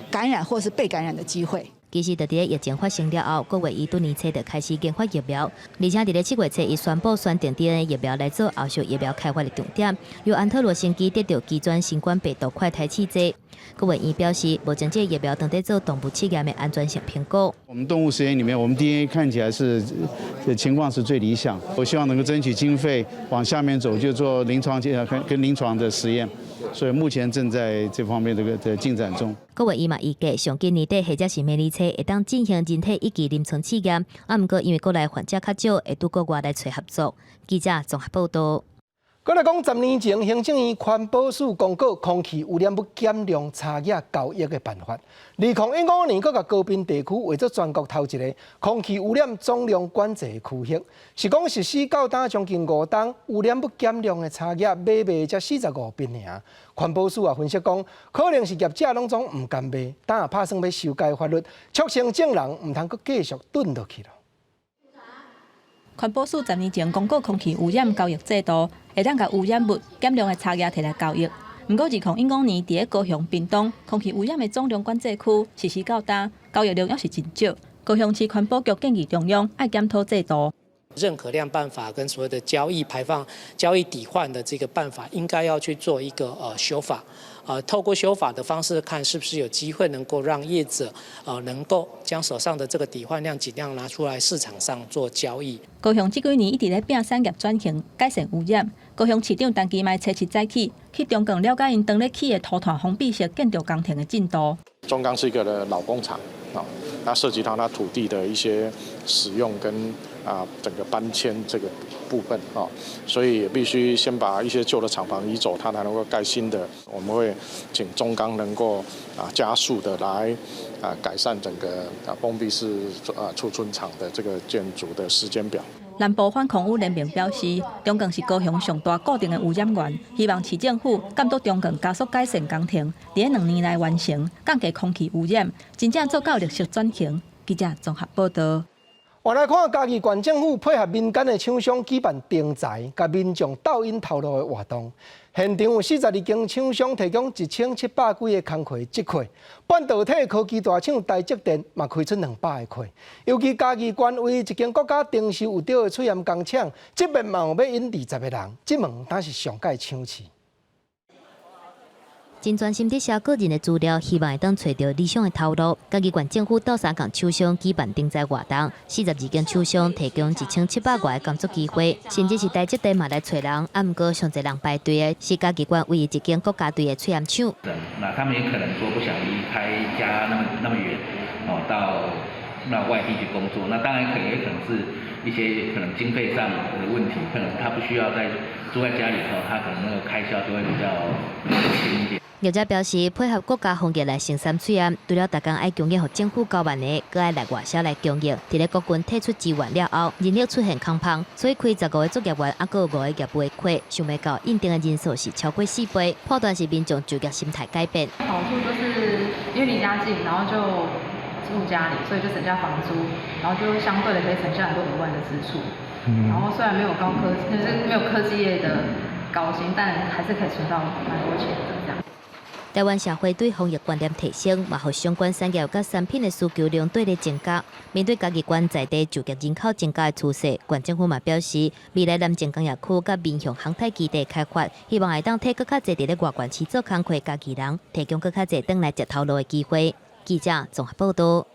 Speaker 18: 感染或是被感染的機會。
Speaker 3: 其實，佇咧疫情發生了後，國衛院對年初就開始研發疫苗，而且佇咧7月初，伊宣布選定 DNA 疫苗來做後續疫苗開發的重點。由安特羅生技得著移轉新冠病毒快篩試劑。國衛院表示，目前這个疫苗正佇做動物試驗的安全性評估。
Speaker 19: 我們動物實驗裡面，我們 DNA 看起來是情況是最理想。我希望能夠爭取經費往下面走，就做臨床跟臨床的實驗。所以目前正在這方面這個的進展中。
Speaker 3: 國衛院嘛預計上緊年底或者是明年初會當進行人體一期臨床試驗。啊，毋過因為國內患者較少，會拄國外來揣合作。記者綜合報導。
Speaker 1: 閣來講，10年前行政院環保署公告空氣污染物減量差額交易的辦法。2015年，閣共高屏地區劃做全國頭一个空氣污染總量管制的區域，是講實施到今將近5冬，污染物減量的差額買賣才45賓爾。環保署也分析講，可能是業者攏總毋甘賣，今也拍算欲修改法律，促成眾人毋通閣繼續囤落去囉。
Speaker 6: 環保署10年前公告空氣污染交易制度，會當共污染物減量的差額提來交易。毋過，2015年佇咧高雄屏東空氣污染的總量管制區實施到今，交易量猶是真少。高雄市環保局建議中央愛檢討制度。
Speaker 4: 認可量辦法跟所謂的交易排放、交易抵換的這個辦法，應該要去做一個修法，透過修法的方式，看是不是有機會能夠讓業者能夠將手上的這個抵換量盡量拿出來市場上做交易。
Speaker 6: 高雄這幾年一直咧拚產業轉型，改善污染。高雄市長陳其邁初七早起去中鋼了解𪜶當咧起的塗炭封閉式建築工程的進度。
Speaker 5: 中鋼是一個老工廠啊，那涉及到它土地的一些使用跟整個搬遷這個部分啊，所以必須先把一些舊的廠房移走，它才能夠蓋新的。我們會請中鋼能夠加速的來改善整個封閉式儲存廠的這個建築的時間表。
Speaker 6: 南部反空污聯盟表示，中鋼是高雄上大固定的污染源，希望市政府監督中鋼加速改善工程，佇2年內完成，降低空氣污染，真正做到綠色轉型。記者綜合報道。
Speaker 1: 換來看嘉義縣政府配合民間的廠商舉辦徵才，共民眾鬥引頭路的活動。現場有42間廠商提供1700幾个工課職缺，半導體科技大廠台積電嘛開出200個缺。尤其嘉義縣唯一間國家徵收有著的喙罨工廠，這擺嘛有欲引20個人，這門當是上蓋搶市。
Speaker 3: 真專心佇寫個人的資料，希望會當揣著理想的頭路。嘉義縣政府鬥相共廠商舉辦徵才活動，42間廠商提供1700外个工作機會，甚至是台積電嘛來揣人。啊，毋過上濟人排隊的是嘉義縣唯一一間國家隊的喙罨廠。
Speaker 7: 那他們也可能說不想離開家那麼那麼遠，哦，到那外地去工作。那當然可能也可能是一些可能經費上的問題，可能他不需要再住在家裡頭，他可能那個開銷就會比較輕一點。
Speaker 3: 業者表示，配合國家防疫來生產喙罨，除了逐工愛供應予政府交辦的，閣愛來外銷來供應。佇咧國軍退出支援了後，人力出現空縫，所以開15個作業員，猶閣有五個業務的缺，想袂到應徵的人數是超過4倍，判斷是民眾就業心態改變。
Speaker 12: 好處就是因為離家近，然後就住家裡，所以就省下房租，然後就相對的可以省下很多額外的支出。然後雖然沒有高科，就是沒有科技業的高薪，但還是可以存到蠻多錢的這樣。
Speaker 3: 台灣社會對防疫觀念提升，嘛予相關產業佮產品的需求量對咧增加。面對嘉義縣在地就業人口增加的趨勢，縣政府嘛表示，未來南靖工業區佮民雄航太基地開發，希望會當替閣較濟佇咧外縣市做工課嘉義人，提供閣較濟轉來食頭路的機會。記者綜合報道。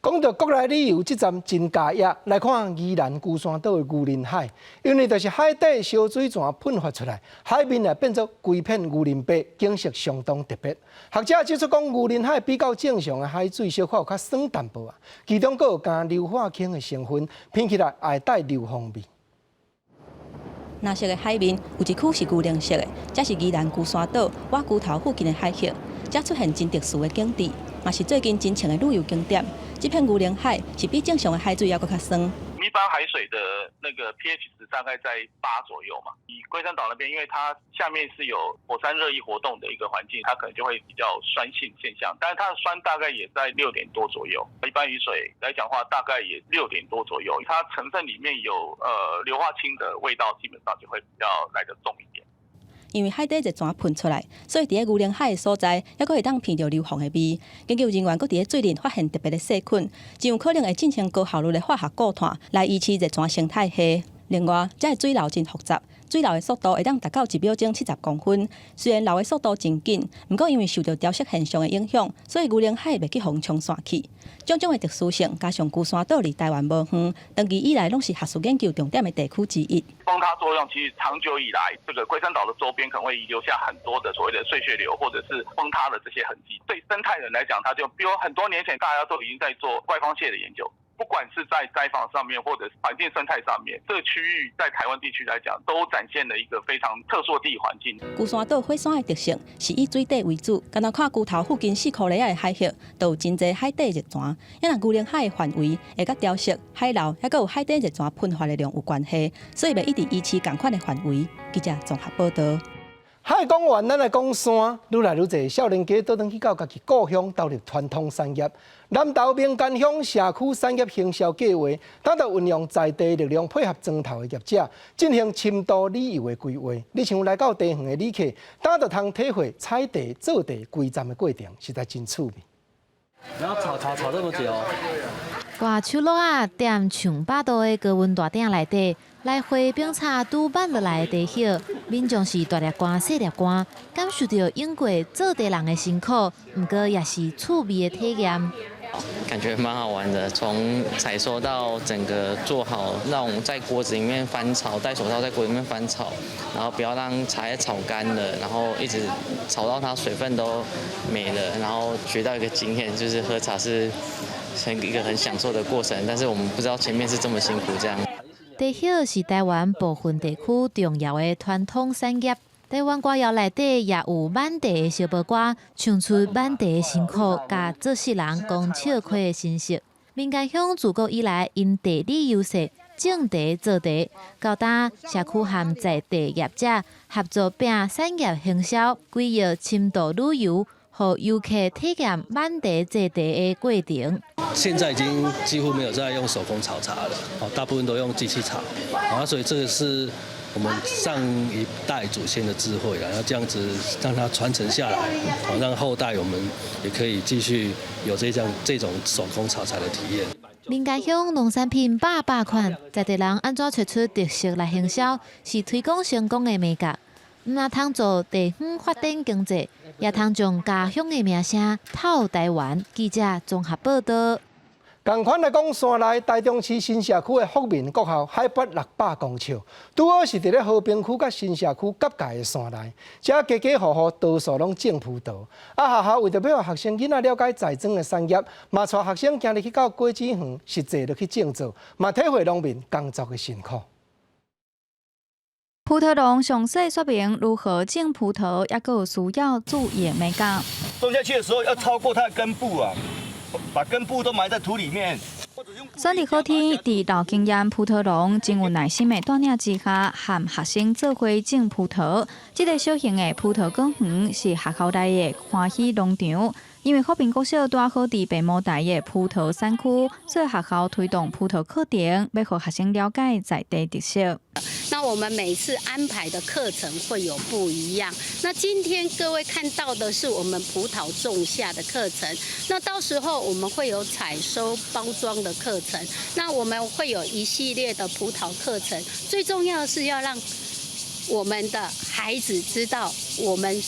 Speaker 1: 講到國內旅遊，這站真嘉義，來看宜蘭龜山島的牛奶海，因為就是海底燒水泉噴發出來，海面啊變做規片牛奶白，景色相當特別。學者指出講，牛奶海比較正常的海水小可有較酸淡薄仔，其中閣有加硫化氫的成分，品起來會帶硫磺味。
Speaker 6: 藍色的海面有一區是牛奶色的，這是宜蘭龜山島倚龜頭附近的海域，這出現真特殊的景致，嘛是最近真紅的旅遊景點。這片牛奶海是比正常的海水猶閣較酸。
Speaker 8: 一般海水的那個 pH 值大概在8左右嘛。以龜山島那邊，因為它下面是有火山熱液活動的一個環境，它可能就會比較酸性現象。但是它的酸大概也在6點多左右。一般雨水來講話，大概也6點多左右。它成分裡面有硫化氫的味道，基本上就會比較來得重一點。
Speaker 6: 因為海底熱泉噴出來，所以佇咧牛奶海的所在，猶閣會當聞著硫磺的味。研究人員閣佇咧水裡發現特別的細菌，真有可能會進行高效率的化學固碳，來維持熱泉生態系。另外，這个水流真複雜，水流的速度會當達到1秒鐘70公分。雖然流的速度真緊，毋過因為受著潮汐現象的影響，所以牛奶海袂去予沖散去。種種的特殊性，加上龜山島離台灣無遠，長期以來攏是學術研究重點的地區之一。
Speaker 8: 崩塌作用其實長久以來，這個龜山島的周邊可能會遺留下很多的所謂的碎屑流，或者是崩塌的這些痕跡。對生態人來講，它就比如很多年前大家都已經在做怪方蟹的研究。不管是在災防上面，或者是環境生態上面，這個區域在台灣地區來講，都展現了一個非常特殊的地理環境。
Speaker 6: 龜山島火山的特性是以水底為主，敢若看龜頭附近4箍里仔的海域，都有真濟海底熱泉。因為牛奶海的範圍會佮潮汐、海流，猶閣有海底熱泉噴發的量有關係，所以袂一直維持仝款的範圍。記者綜合報道。
Speaker 1: 海講完，咱來講山。愈來愈濟少年家倒轉去到家己故鄉，投入傳統產業。南投民間鄉社區產業行銷計劃，當著運用在地力量，配合莊頭的業者，進行深度旅遊的規劃。你像來到地方的旅客，當著通體會採茶、做茶、歸站的過程，實在真趣味。
Speaker 9: 然後炒炒炒這麼久。
Speaker 3: 割手橐仔踮上百度的高溫大鼎內底，來回冰插拄挽落來的茶葉，民眾是大粒汗細粒汗，感受著湧過做茶人的辛苦，毋過也是趣味的體驗。
Speaker 10: 感覺蠻好玩的，從採收到整個做好，那種在鍋子裡面翻炒，戴手套在鍋裡面翻炒，然後不要讓茶葉炒乾了，然後一直炒到它水分都沒了，然後學到一個經驗，就是喝茶是一個很享受的過程，但是我們不知道前面是這麼辛苦這樣。
Speaker 3: 茶葉是台灣部分地區重要的傳統產業。台灣歌謠內底也有挽茶的小寶歌，唱出挽茶的辛苦，佮做事人講笑虧的心聲。民間鄉自古以來因地理優勢，種茶做茶，到今社區和在地業者合作拼產業行銷，規劃深度旅遊，予遊客體驗挽茶製茶的過程。
Speaker 9: 現在已經幾乎沒有在用手工炒茶了，大部分都用機器炒，啊，所以這個是我們上一代祖先的智慧，然後這樣子讓它傳承下來，好讓後代我們也可以繼續有這種手工炒茶的體驗。
Speaker 3: 民間鄉農產品百百款，在地人按怎揣出特色來行銷，是推廣成功的秘訣。毋但通做地方發展經濟，也通將家鄉的名聲透台灣。記者綜合報道。
Speaker 1: 仝款來講，山內台中市新社區的福民國校海拔600公尺，拄好是佇咧和平區佮新社區結界的山內，遮家家戶戶多數攏種葡萄。啊，學校為著欲予學生囡仔了解栽莊的產業，嘛帶學生今日去到果子園實際落去種作，嘛體會農民工作的辛苦。
Speaker 14: 葡萄農詳細說明如何種葡萄，抑閣有需要注意的眉角。
Speaker 20: 種下去的時候要超過它的根部啊。把根部都埋在土裡面。
Speaker 14: 選佇好天，佇老經驗葡萄農真有耐心的帶領之下，和學生做伙種葡萄。這個小型的葡萄果園是學校內的歡喜農場。因為和平國小拄好佇白毛台的葡萄產區，所以學校推動葡萄課程，欲予學生了解在地特色。
Speaker 21: 那我們每次安排的課程會有不一樣。那今天各位看到的是我們葡萄種下的課程，那到時候我們會有採收包裝的課程，那我們會有一系列的葡萄課程。最重要的是要讓我們的孩子知道我們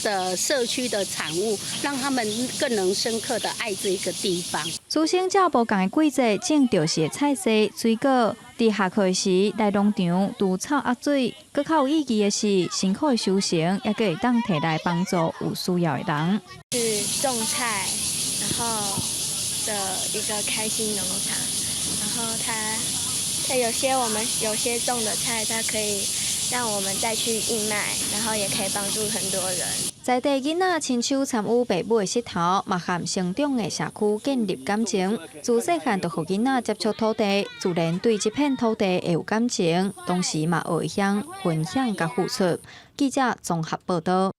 Speaker 21: 的社區的產物，讓他們更能深刻的愛這一個地方。
Speaker 14: 師生照無仝的季節種著是的菜色、水果，佇下課時來農場除草壓水。閣較有意義的是，辛苦的收成，也閣會當提來幫助有需要的人。
Speaker 22: 是種菜，然後的一個開心農場，然後它有些我們有些種的菜，它可以讓我們再去義賣，然後也可以幫助很多人。
Speaker 14: 在地囡仔親手參與爸母的膝頭，嘛和成長的社區建立感情。自細漢就予囡仔接觸土地，自然對這片土地會有感情，同時嘛會曉分享佮付出。記者綜合報道。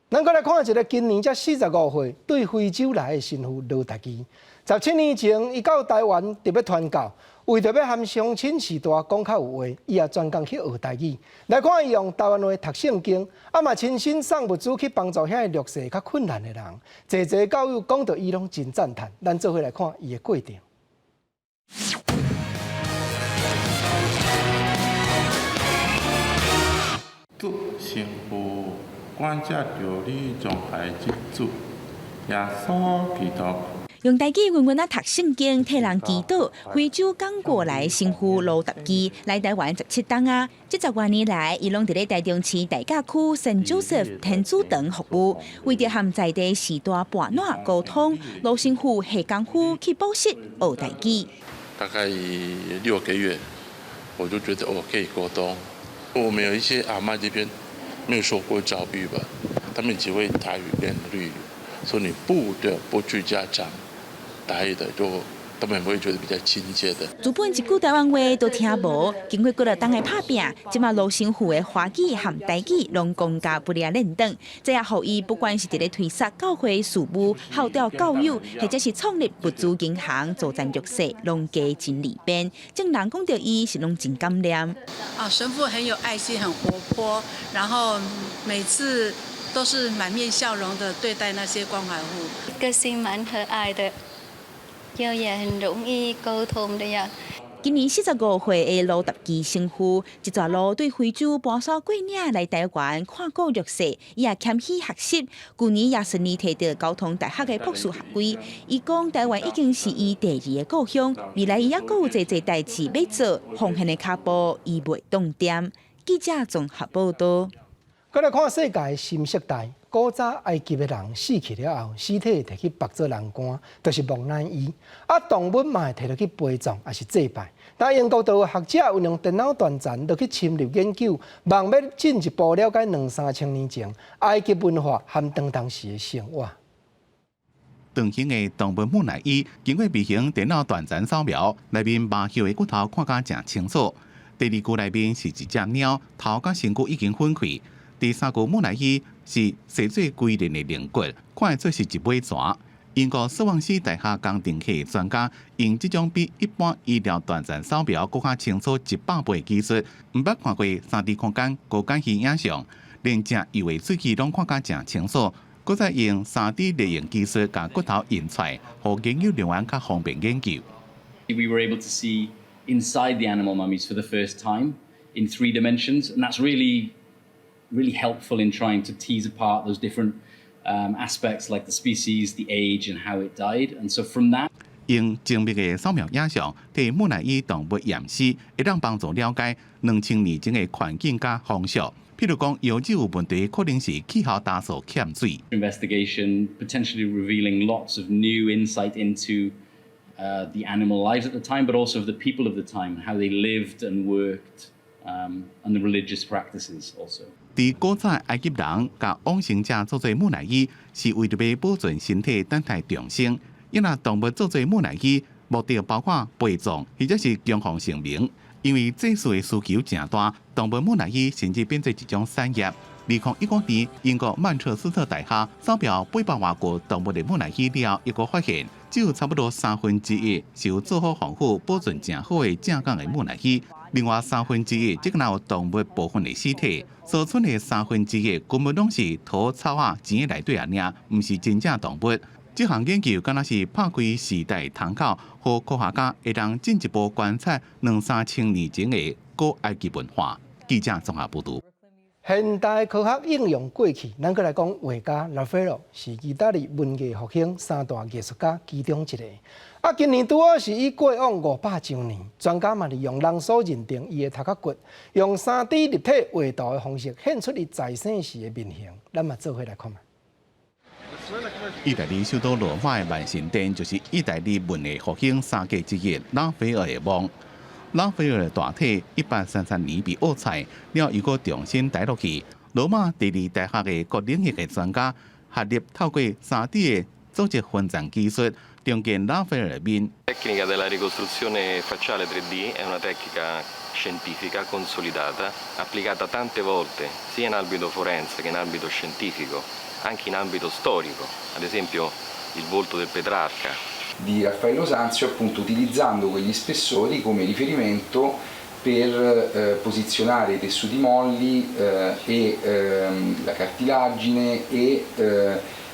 Speaker 1: 咱閣來看一個今年才45歲，對非洲來的神父羅達基。17年前，伊到台灣特別傳教，為著欲和鄉親序大講較有話，伊也專工去學台語。來看伊用台灣話讀聖經，啊嘛親身送物資去幫助遐個弱勢較困難的人。濟濟教友講著伊攏真讚嘆。咱做伙來看伊的過程。
Speaker 23: 主神父感謝著你將孩子主耶穌基督。
Speaker 24: 用台語溫溫仔讀聖經，替人祈禱。非洲剛果來神父羅達基來台灣17冬啊！這十外年來，伊攏佇咧台中市大甲區聖約瑟天主堂服務，為著和在地序大伴暖溝通，羅神父下功夫去補習學台語。
Speaker 23: 大概6個月，我就覺得我可以溝通。我們有一些阿嬤這邊沒有受過教育吧，他們只會台語跟粵語，所以你不得不去加強台語的，就他們會覺得比較親切的。
Speaker 24: 原本一句台灣話都聽無，經過幾若冬的拍拚，這馬羅神父的華語和台語攏講甲不離練轉，這也予伊不管是佇咧推捒教會事務、號召教友，或者是創立物資銀行、助贊弱勢，攏加真利便。眾人講著伊是攏真感念。
Speaker 25: 啊，神父很有愛心，很活潑，然後每次
Speaker 11: 都是滿面笑容的對待那些關懷戶。
Speaker 13: 個性蠻和藹的，又也很容易溝通的呀。
Speaker 24: 今年45歲的盧達基神父，這逝路對非洲跋山過嶺來台灣看顧弱勢，伊也謙虛學習。舊年也順利提著交通大學的博士學位。伊講台灣已經是伊第二个故鄉，未來伊猶閣有濟濟代誌欲做，奉獻的跤步伊袂當踮。記者綜合報道。
Speaker 1: 閣來看世界新世代，古早埃及的人死去了後，屍體提去縛做人棺，就是木乃伊。啊，動物嘛會提落去陪葬，抑是祭拜。但英國就有學者運用電腦斷層，落去深入研究，望欲進一步了解兩三千年前埃及文化和當當時的生活。
Speaker 15: 長形的動物木乃伊，經過微型電腦斷層掃描，內面麻鏽的骨頭看甲誠清楚。第二具內面是一隻貓，頭佮身軀已經分開。第三具木乃伊是細做龜苓的龍骨，看會出是一尾蛇。英國斯旺西大學工程系專家用這種比一般醫療斷層掃描閣較清楚100倍技術，毋捌看過3D 空間高解析影像，連誠幼的喙齒攏看甲誠清楚。閣再用3D 列印技術共骨頭印出來，予研究人員較方便研究。
Speaker 16: We were able to see inside the animal mummies for the first time in three dimensions, and that's really, really helpful in trying to tease apart those different aspects like the species, the age, and how it died. And so from that,
Speaker 15: 用精密的掃描影像，替木乃伊動物驗屍，會當幫助了解2000年前的環境佮風俗。譬如講，腰子有問題，可能是氣候焦燥欠水。
Speaker 16: investigation potentially revealing lots of new insight into the animal lives at the time, but also of the people of the time, how they lived and worked, and the religious practices also.
Speaker 15: 佇古早埃及人共往生者做做木乃伊，是為著欲保存身體，等待重生。伊若動物做做木乃伊，目的包括陪葬，或者是供奉神明。因為祭祀的需求誠大，動物木乃伊甚至變做一種產業。2015年，英國曼徹斯特大學掃描800外具動物的木乃伊了後，抑閣發現只有差不多三分之一是有做好防腐、保存誠好的正港的木乃伊，另外三分之一則若有動物部分的屍體，所剩的三分之一根本攏是土草仔錢內底爾，毋是真正動物。這項研究敢若是拍開時代窗口，予科學家會當進一步觀察兩三千年前的古埃及文化。記者綜合報導。
Speaker 1: 現代科學應用過去，咱閣來講畫家拉斐爾是義大利文藝復興三大藝術家其中一個。啊，今年拄好是伊過往500週年，專家嘛利用人所認定伊的頭殼骨，用3D 立體畫圖的方式顯出伊在生時的面形。咱嘛做伙來看覓。
Speaker 15: 意大利首都羅馬的萬神殿就是意大利文藝復興三傑之一拉斐爾的墓。拉斐爾的大體1833年被挖出來，了又閣重新抬落去。羅馬地理大學的各領域的專家合力透過3D 的組織分層技術，重建拉斐爾的面。
Speaker 25: Tecnica della ricostruzione facciale 3D è una tecnica scientifica consolidata, applicata tante volte sia in ambito forense che in ambito scientifico, anche in ambito storico, ad esempio il volto del Petrarca.
Speaker 26: Di Raffaello Sanzio, appunto, utilizzando quegli spessori come riferimento per posizionare i tessuti molli e la cartilagine e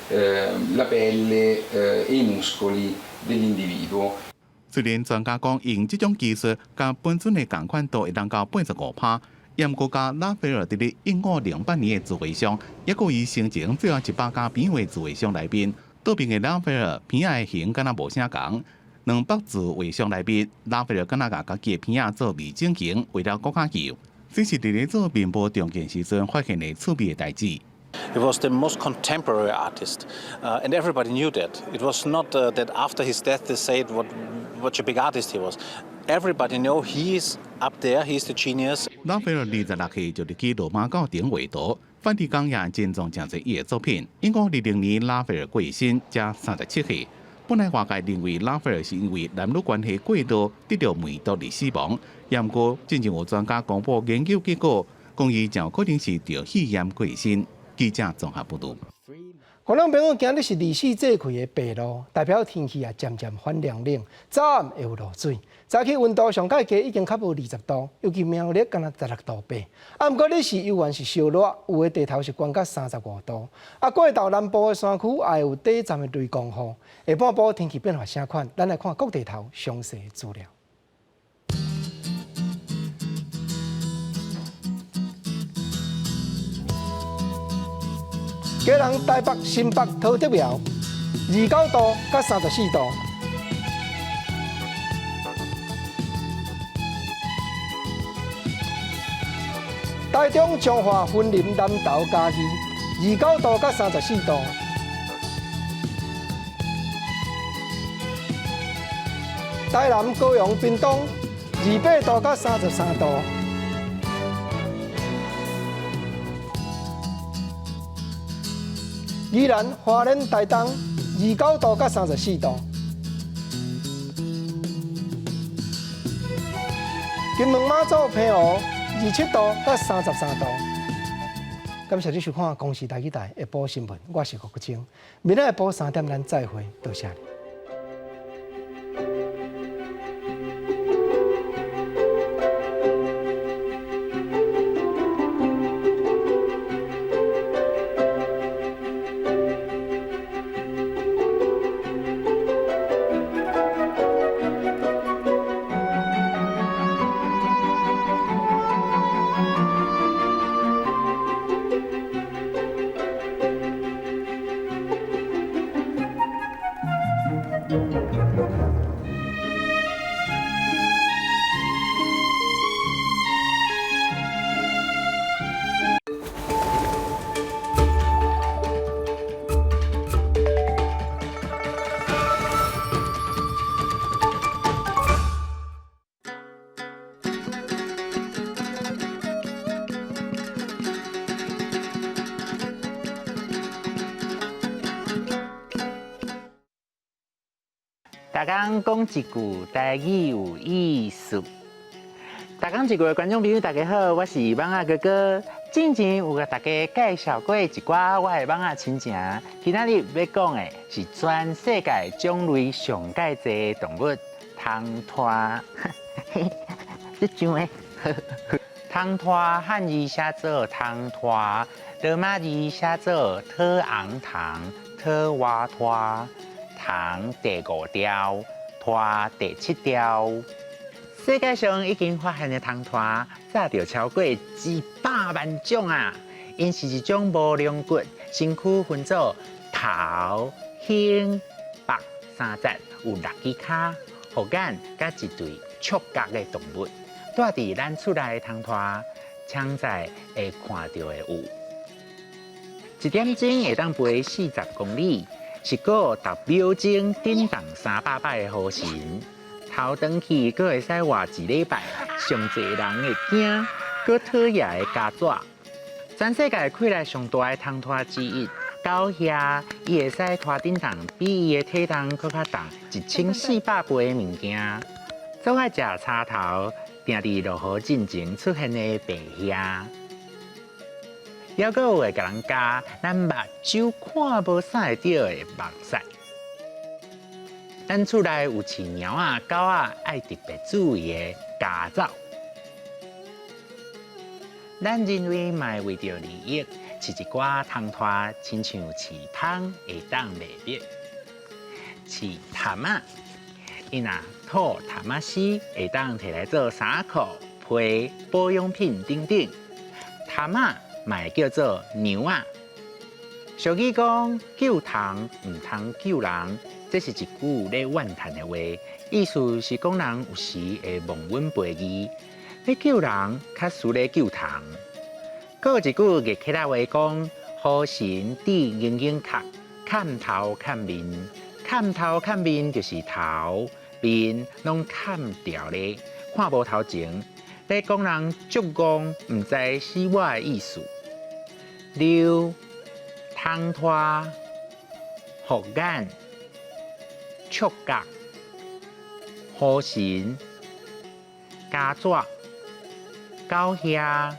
Speaker 26: la pelle e i muscoli dell'individuo.
Speaker 15: 雖然專家講用這種技術，佮本尊的仝款度會當到85%，毋過佮拉斐爾佇咧1508年的自畫像，抑閣伊生前最後100家邊畫自畫像內面，倒邊的拉斐爾鼻仔的形敢若無啥仝。200自畫像內面，拉斐爾敢若共家己的鼻仔做微整形，畫了閣較幼。這是佇咧做面部重建時陣發現的趣味的代誌。
Speaker 27: He was the most contemporary artist, and everybody knew that. It was not that after his death they said what a big artist he was. Everybody know he is up there, he is the genius.
Speaker 15: 拉斐爾26歲就入去羅馬教廷畫圖，梵蒂岡也珍藏誠濟伊的作品。1520年拉斐爾過身，才37歲。本來外界認為拉斐爾是因為男女關係過多得著梅毒而死亡，毋過進前有專家公布研究結果，講伊誠有可能是著肺炎過身。記者綜合報導。
Speaker 1: 觀眾朋友，今日是二十四節氣的白露，代表天氣啊漸漸反涼冷，早暗會有落水。早起溫度上蓋低已經較無20度，尤其苗栗干焦16.8度。啊，毋過你是猶原是燒熱，有的地頭是懸到35度。啊，過晝南部的山區也會有短暫的雷公雨。下半晡天氣變化啥款？咱來看各地頭詳細的資料。基隆、台北、新北、桃竹苗，29度佮34度。台中、彰化、雲林、南投、嘉義，29度佮34度。台南、高雄、屏東，28度佮33度。宜蘭、花蓮、台東，29度佮34度。金門、馬祖、澎湖，27度佮33度。感謝你收看《公視台語台》下晡新聞，我是郭國清。明仔下晡3點，咱再會，多謝你。
Speaker 2: 逐工講一句台語有意思。逐工一句的觀眾朋友，大家好，我是蠓仔哥哥。之前有共大家介紹過一寡我的蠓仔親情，今仔日欲講的是全世界種類上蓋濟的動物——蟲豸。這像的。蟲豸漢字寫做蟲豸，羅馬字寫做特昂糖、特瓦拖。蟲第五條，豸第七條。世界上已經發現的蟲豸，早就超過100萬種啊！𪜶是一種無龍骨、身軀分做頭、胸、腹三節，有六支跤、護眼佮一對觸角的動物。住佇咱厝內的蟲豸，常在會看著的有，一點鐘會當飛40公里。是閣10秒鐘振動300擺的雨神，頭轉去閣會使活一禮拜，上濟人會驚，閣討厭的家紙。全世界氣力上大的蟲豸之一，狗蟻，伊會使拖振動比伊的體重閣較重1400倍的物件。總愛食柴頭，定佇落雨進前出現的白蟻。猶閣有會共人咬，咱目睭看無啥會著的目屎。咱厝內有飼貓仔、狗仔，愛特別注意的家走。咱人類嘛會為著利益，飼一寡蟲豸，親像飼蜂會當賣蜜。飼蚶仔，伊若吐蚶仔絲，會當提來做衫褲、被、保養品等等。蚶仔嘛會叫做娘仔。俗語講救蟲毋通救人，這是一句咧怨嘆的話，意思是講人有時會忘恩負義，欲救人較輸咧救蟲。閣有一句月客來話講：雨神致蠅蠅殼，崁頭崁面，崁頭崁面就是頭面攏崁掉咧，看無頭前。咧講人足戇，毋知死活的意思。六、蟲豸、護眼、觸角、雨神、家紙、狗蟻、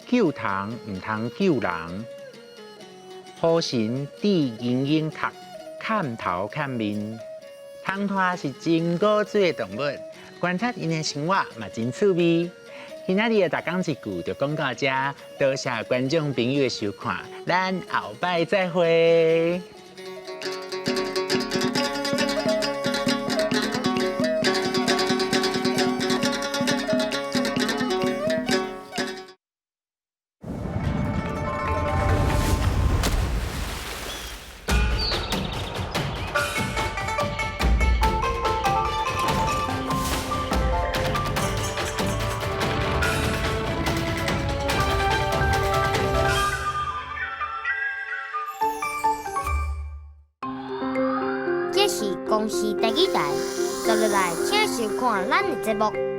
Speaker 2: 救蟲毋通救人、虎神戴金眼殼，砍頭砍面。唐鼷是真古錐的動物，觀察𪜶的生活嘛真趣味。今仔日的逐工一句就講到遮，多謝觀眾朋友的收看，咱後擺再會。
Speaker 4: 這是公視第二台，接落來請收看咱的節目。